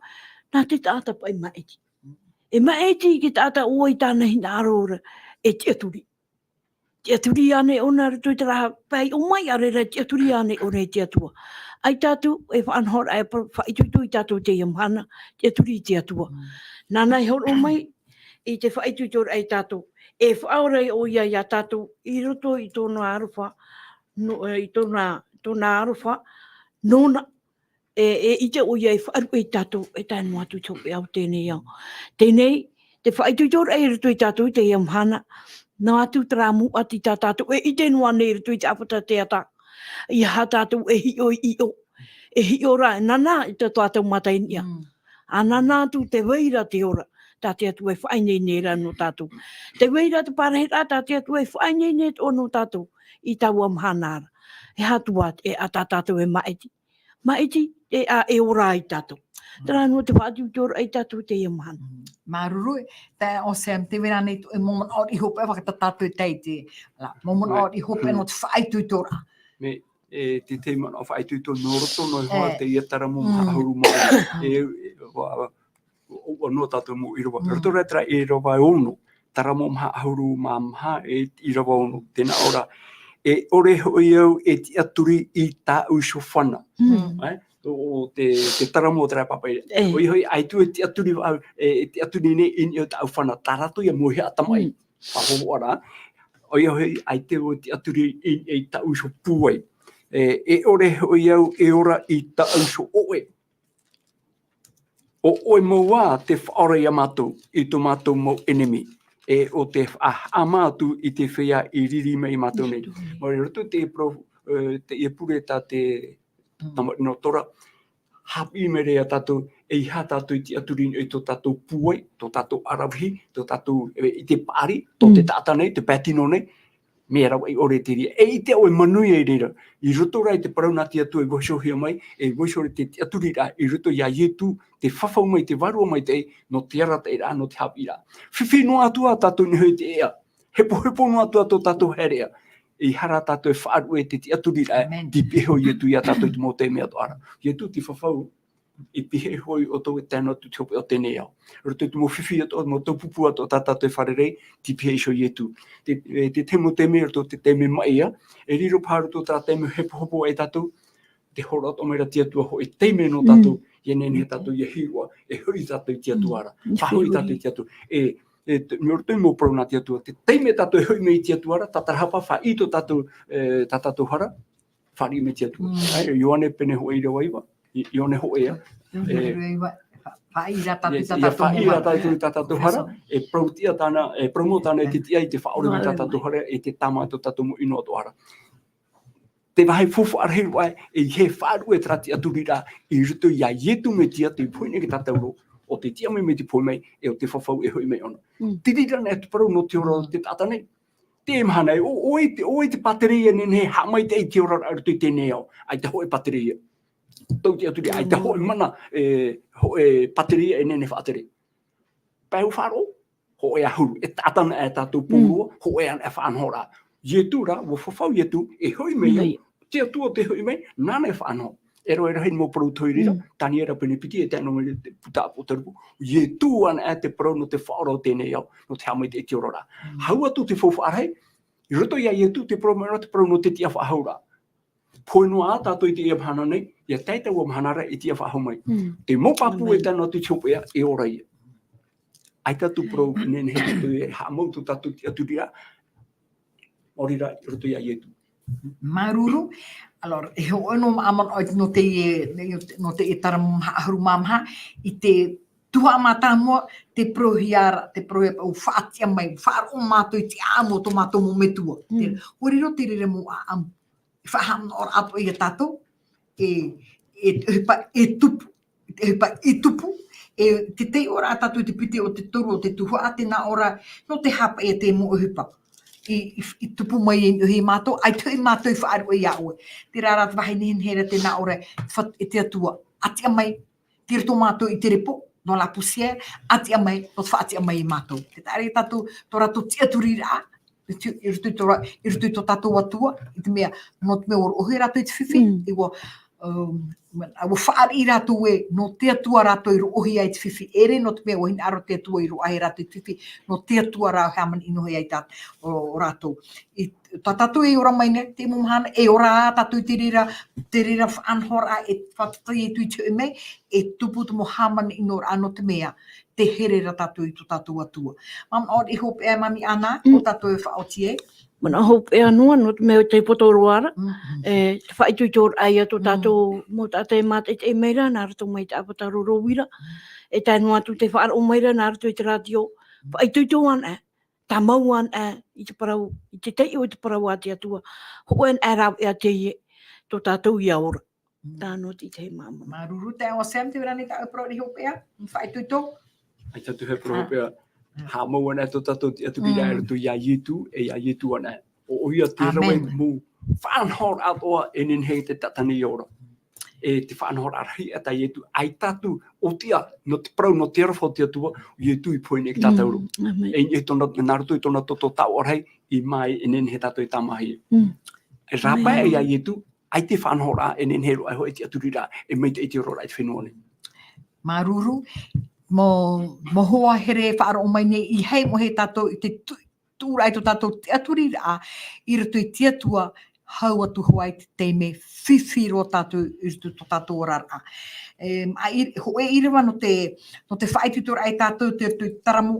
nā te taʻata paʻi maʻiti. E maʻiti te taʻata ʻoia i tāna hinaʻaro ra, e tiʻaturi. Tiʻaturi ānei ʻōna i roto i terā pae ʻōmai, ʻaore rā, tiʻaturi ānei ʻōna i te Atua. ʻAita atu, e faʻanahoraʻa e pa-, faʻaitoito ia tātou i teie mahana, tiʻaturi i te Atua. Nāna e hōroʻa mai, i te faʻaitoitoraʻa ia tātou. E faʻaora ʻoia ia tātou, i roto i tōna aroha, nō, e, i tōna, tōna aroha, nōna, e, e ʻite ʻoia e faʻaruʻe ia tātou, e tae noa atu i te hopeʻa o teie nei ao. Teie nei, te faʻaitoitoraʻa i roto ia tātou i teie mahana, noa atu terā mau ʻati tā tātou, e ʻite noa nei i roto i te ʻāfata teata, ʻeiaha tātou e hiʻo i ʻō, e hiʻo ra, nāna i tō tātou mata i niʻa. ʻA nāna atu tē vai ra te ora, tā te Atua e faʻaineine ra nō tātou. Tē vai ra te parahiraʻa, tā te Atua e faʻaineine atoʻa nō tātou, i taua mahana ra. E aha atu ā, e, ā tā tātou e maʻiti. Maʻiti, e, ā, e ora ai tātou. Terā noa te faʻaitoitoraʻa ia tātou i teie mahana. Māuruuru, taeaʻe Sam, tē vai ra ānei tō ʻoe mau manaʻo i hopeʻa, fakatātā tātou e tae i te, ā, mau manaʻo i hopeʻa nō te faʻaitoitoraʻa. Mea, e, te, te manaʻo faʻaitoito nō roto noa iho ā teie Taramo maha ʻahuru mā ono. E, e, ʻua, ʻua, ʻua noa tātou mau ʻīrava. Roto rā terā ʻīrava e ono, Taramo maha ʻahuru mā maha, e ʻīrava ono, tē nā ʻō ra, e ʻore hoʻi au e tiʻaturi i tāʻu iho fana. Ē? ʻO, ʻo te, te Taramo o terā pāpaʻi. ʻOia hoʻi, ʻaita e tiʻaturi, e, e tiʻaturi nei i niʻa i tāʻu fana, tā rātou ia mau ʻēhea tamaʻi. Faʻahohoʻa ra. ʻOia hoʻi, ʻaita e tiʻaturi i, i tāʻu iho pūai. E, e ʻore hoʻi au e ora i tāʻu iho ʻoʻe. ʻO ʻoe mau ā te faʻaora ia mātou, i tō mātou mau ʻenemi. E ʻo te faʻahaʻamā atu i te feiā i riri mai ia mātou nei. Mai roto i te pro-, e, teie pure tā te tamaʻi nō Tora, haʻapiʻi mai ra ia tātou, ʻeiaha tātou i tiʻaturi i tō tātou pūai, tō tātou ʻaravihi, tō tātou, e, i te paʻari, tō te taʻata nei, te pae tino nei, mea ravaʻi ʻore te reira. E ʻite ʻoe e manuia i reira. I roto rā i te parau nā te Atua e vaiihohia mai, e vaiiho ra te tiʻaturiraʻa i roto iā Ietu, te fafau mai, te Vārua Maitaʻi, nō te arataʻiraʻa, nō te haʻapiʻiraʻa. Fifi noa atu ā tātou i niʻa i te ʻēʻa. Hepohepo noa atu ā tō tātou haereʻa. ʻEiaha rā tātou e faʻaruʻe i te tiʻaturiraʻa, tei pihaʻi iho Ietu ia tātou i te mau taime atoʻa ra. Ietu, tei fafau, i pihaʻi iho ʻoutou e tae noa atu i te hopeʻa o teie nei ao. Roto i te mau fifi atoʻa, mau taupupu atoʻa tā tātou e fārerei, tei pihaʻi iho Ietu. Te, e, te tahi mau taime, roto i te taime maʻi ïa, e riro paha roto i terā taime hepohepo ai tātou, tē hōroʻa atoʻa mai ra te Atua hōʻē taime nō tātou, ʻia nehenehe tātou ʻia hiʻo, e hoʻi tātou i te Atua ra. Faʻahoʻi tātou i te Atua. E, e te, nō roto i te mau parau nā te Atua. Te taime tātou e hoʻi mai i te Atua ra, tātarahapa faʻaʻī tō tātou, e, tā tātou hara, fāriʻi mai te Atua. Mm. Ā, Ioane pene hōʻē ʻīrava iva, I-, Ioane hōʻē ā. Ioane E, hōʻē ā, fa-, faʻaʻī rā tātou ia, i tā ia tātou faʻaʻī rā hara. Tātou i tā tātou hara, Yes. e parau tiʻa tāna, e parau mau tāna e te tiʻa i te faʻaʻore mai tā tātou hara, e te tāmā tō tātou mau ʻino atoʻa ra. Te vāhi faufaʻa rahi roa, e ʻeiaha e faʻaruʻe terā tiʻaturiraʻa i roto iā Ietu Metia, te pohe nei e te tātauro, ʻo te tiʻa mai mai te pohe mai, e ʻo te fafau e hoʻi mai ʻōna. Mm. Te reira nei te parau nō te ora o te taʻata nei. Te mahana, ʻo, ʻo vai te, ʻo vai te pātireia e nehenehe e haʻamaitaʻi i te oraraʻa i roto i teie nei ao, ʻaita hōʻē pātireia. Tau tiʻaturiraʻa, ʻaita hōʻē mana, e, hōʻē pātireia e nehenehe e faʻatere. Pae ʻua faʻaroʻo, hōʻē ʻahuru, e taʻata anaʻe tātou pauroa, Mm. hōʻē anaʻe faʻanahoraʻa. Ietu rā, ʻua fafau Ietu, e hoʻi mai Mai. au, te Atua tē hoʻi mai, nāna e faʻanaho. E rave rahi mau parau tohu i reira, Mm. Taniera pene piti, e tae noa mai i te puta ʻApotarupo. Ietu anaʻe te parau nō te faʻaora o teie nei ao, nō te haʻamaitaʻi i te oraraʻa. Mm. Hau atu te faufaʻa rahi, i roto iā Ietu te parau mai ra te parau nō te tiʻa faʻahou ra. Pohe noa ā tātou i teie mahana nei, ʻia tae i taua mahana ra e tiʻa faʻahou mai. Mm. Te mau pāpū e Amen. tae noa atu i te hopeʻa, e ora ia. ʻAita atu parau e nehenehe tātou e haʻamau tō tātou tiʻaturiraʻa. Maori rā, i roto iā Ietu. Māuruuru. Alors, e hōʻē noa mau manaʻo nō teie, nō teie tara maha ʻahuru mā maha, i te tuhaʻa mātāmua, te parauhia ra, te parauhia, ʻua faʻatiʻa mai, faʻaroʻo mātou i te ʻāʻamu o tō mātou mau metua. Mm. Te, ʻua riro te reira mau ʻāʻamu. E faʻahaʻamanaʻo atoʻa ia tātou, e, e, e pa-, e tupu, e pa-, e tupu, e te taiʻo ra tātou i te piti o te toru o te tuhaʻa, tē nā ʻō ra, nō te haʻapaʻo i te mau ʻohipa. I, i, i tupu mai e, e mātou, ʻaita hoʻi mātou i faʻaruʻe iā ʻoe. Terā rā te vāhi nehenehe ra tē nā ʻō ra, fa-, e te Atua, ʻatiʻa mai, tei roto mātou i te repo, dans la poussière, ʻatiʻa mai, nō te faʻatiʻa mai ia mātou. Te taʻa ra ia tātou, tō rātou tiʻaturiraʻa, i roto, i roto i tō rā-, i roto i tō tātou Atua, i te mea, nō te mea ʻua roʻohia rātou i te fifi, Mm. ʻua, um, ʻua fāriʻi rātou ē, nō te Atua rātou i roʻohia i te fifi, ʻeʻere nō te mea ʻua hinaʻaro te Atua i roaʻa rātou i te fifi, nō te Atua rā e hāmani ʻino ai tā, ʻo, ʻo rātou. I tā tātou e ora mai nei, te mau mahana, e ora ā tātou i te reira, te reira faʻanahoraʻa e fātata Ietu i te hoʻi mai, e tupu te mau hāmani ʻinoraʻa nō te mea, tē here ra tātou i tō tātou Atua. Manaʻo i hopeʻa e Mami Ana, Mm. ʻo tātou e faʻaoti ai. Manaʻo hopeʻa noa, nō te mea ʻo tei poto roa ra, Mm, mm. e, te faʻaitoitoraʻa ia tō Mm. tātou mau taʻata e mātaʻitaʻi mai ra, nā roto mai te ʻāpata roro uira, e tae noa atu te faʻaroʻo mai ra, nā roto i te rātio, Mm. faʻaitoito ana, tāmau ana i te parau, i te taiʻo i te parau a te Atua, hōʻē ana e rāveʻa teie, tō tātou ia ora. Mm. Tāna te tahi māmā. Māuruuru, te ʻoe Sam, tē vai ra nei tāʻu parau i hopeʻa, faʻaitoito. ʻAita atu e parau Ah. hopeʻa, Ah. haʻamau ana tō tātou tiʻaturiraʻa Mm. i roto iā Ietu, e iā Ietu ana. ʻO, ʻoia te Amen. rave mau faʻanahoraʻa atoʻa e nehenehe te taʻata nei ia ora. E te faʻanahoraʻa rahi tā Ietu, ʻaita atu, ʻo te, nō te parau, nō te aroha o te Atua, ʻo Ietu i pohe nei e te tātauro. Mm, amen. E, e tōna, nā roto i tōna toto taoʻa rahi, i maʻi e nehenehe tātou e tāmāhia. Mm. E rāpae Amen. ia Ietu, ʻaita e faʻanahoraʻa, e nehenehe roa e hōʻē tiʻaturiraʻa, e maitaʻi i te oraraʻa i te fenua nei. Māuruuru, mau, mau hoa here faʻaroʻo mai nei, ʻeiaha e mohe tātou i te tu-, tuʻuraʻa i tō tātou tiʻaturiraʻa i roto i te Atua, hau atu hoʻi i te taime fifi roa tātou i roto i tō tātou oraraʻa. E, ā, i, hōʻē ʻīrava nō te, nō te faʻaitoitoraʻa ia tātou i roto i te Taramo,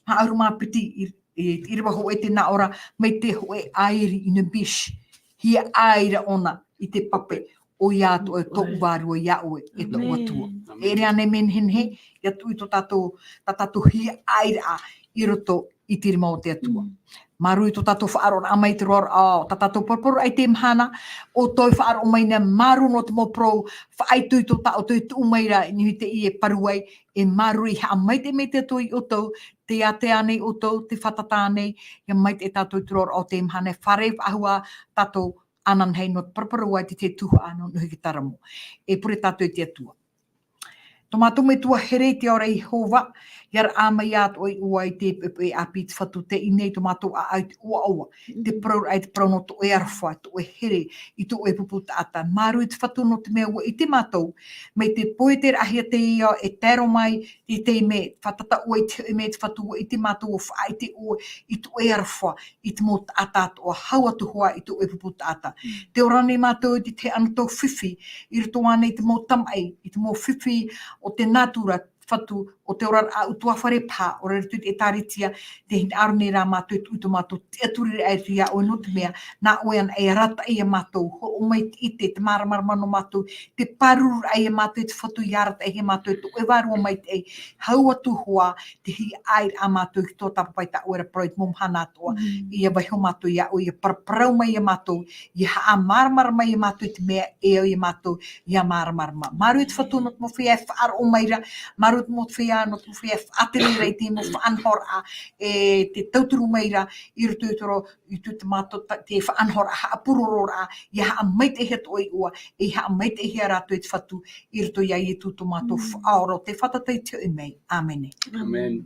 maha ʻahuru mā piti, i, i, ʻīrava hōʻē tē nā ʻō ra, mai te hōʻē ʻāiri, une bûche, hiaʻai ra ʻōna i te pape, ʻoia atoʻa e tōʻu vārua iā ʻoe, e tōʻu Amen. Atua. Amen. E ʻere ānei e nehenehe, ʻia tuʻu i tō tātou, tā tātou hiaʻai ra i roto i te rima o te Atua. Mm. Māuruuru i tō tātou faʻaroʻoraʻa mai i te roaraʻa o tā tātou paraparauraʻa i teie mahana, ʻo tō ʻoe faʻaroʻo mai nei, māuruuru nō te mau parau, faʻaitoito tā ʻoutou i tuʻu mai ra, i niʻa i teie e parau ai, e māuruuru e haʻamaitaʻi mai te Atua ia ʻoutou, tē ātea nei ʻoutou, tē fātata nei, ʻia maitaʻi tātou i te roaraʻa o teie mahana, e fārerei faʻahou ā tātou, ananahi nō te paraparau i te, te tuhaʻa nō Nuhi ki Taramo. E pure tātou i te Atua. Tō mātou Metua here i te ao ra Iehova, ʻia raʻa mai atoʻa ʻoe i te poʻipoʻi ʻāpī te Fatu, tei ʻō nei tō mātou ʻāʻau i te ʻoaʻoa, te parau ra, te parau nō tō ʻoe aroha, tō ʻoe here, i tō ʻoe pupu taʻata. Māuruuru te Fatu nō te mea ʻua ʻite mātou, mai te pohe terā hia teie e tae roa mai, i te mea, fātata ʻoe i te hoʻi mai te Fatu, ʻua ʻite mātou ʻua faʻaʻite ʻoe, i tō ʻoe aroha, i te mau taʻata atoʻa, hau atu hoʻi i tō ʻoe pupu taʻata. Mm. Tē ora nei mātou i te tahi anaʻe fifi, i roto ānei i te mau tamaʻi, i te mau fifi o te nātura, Fatu, ʻo te oraraʻa ʻutuāfare paha, ʻo rā i roto i te ʻĒtārētia, tē hinaʻaro nei rā mātou e tuʻu i tō mātou tiʻaturiraʻa i roto iā ʻoe, nō te mea, nā ʻoe ana e arataʻi ia mātou, hōroʻa mai te ʻite, te māramarama nō mātou, te pārururaʻa ia mātou, te Fatu e arataʻi ia mātou, tō ʻoe Vārua Maitaʻi, hau atu hoʻi, te hiʻaʻai ra mātou i tō tāpaʻo paʻi tā ʻoe ra parau i te mau mahana atoʻa, ʻia vaiiho mātou iā ʻoe, ʻia paraparau mai ia mātou, ʻia haʻamāramarama ia mātou i te mea e au ia mātou, ʻia māramarama. Māuruuru te Fatu nō te mau feiā e faʻaroʻo mai ra, māuruuru te mau feiā nō te mau feiā e faʻatere ra i te mau faʻanahoraʻa, e te tauturu mai ra, i roto i te ro-, i te, te mātou ta-, te faʻanahoraʻa, haʻapurororaʻa, ʻia haʻamaitaʻihia tō ʻoe iʻoa, e haʻamaitaʻihia rātou e te Fatu, i roto iā Ietu tō mātou faʻaora, tē fātata i te hoʻi mai. ʻĀmene. ʻĀmene.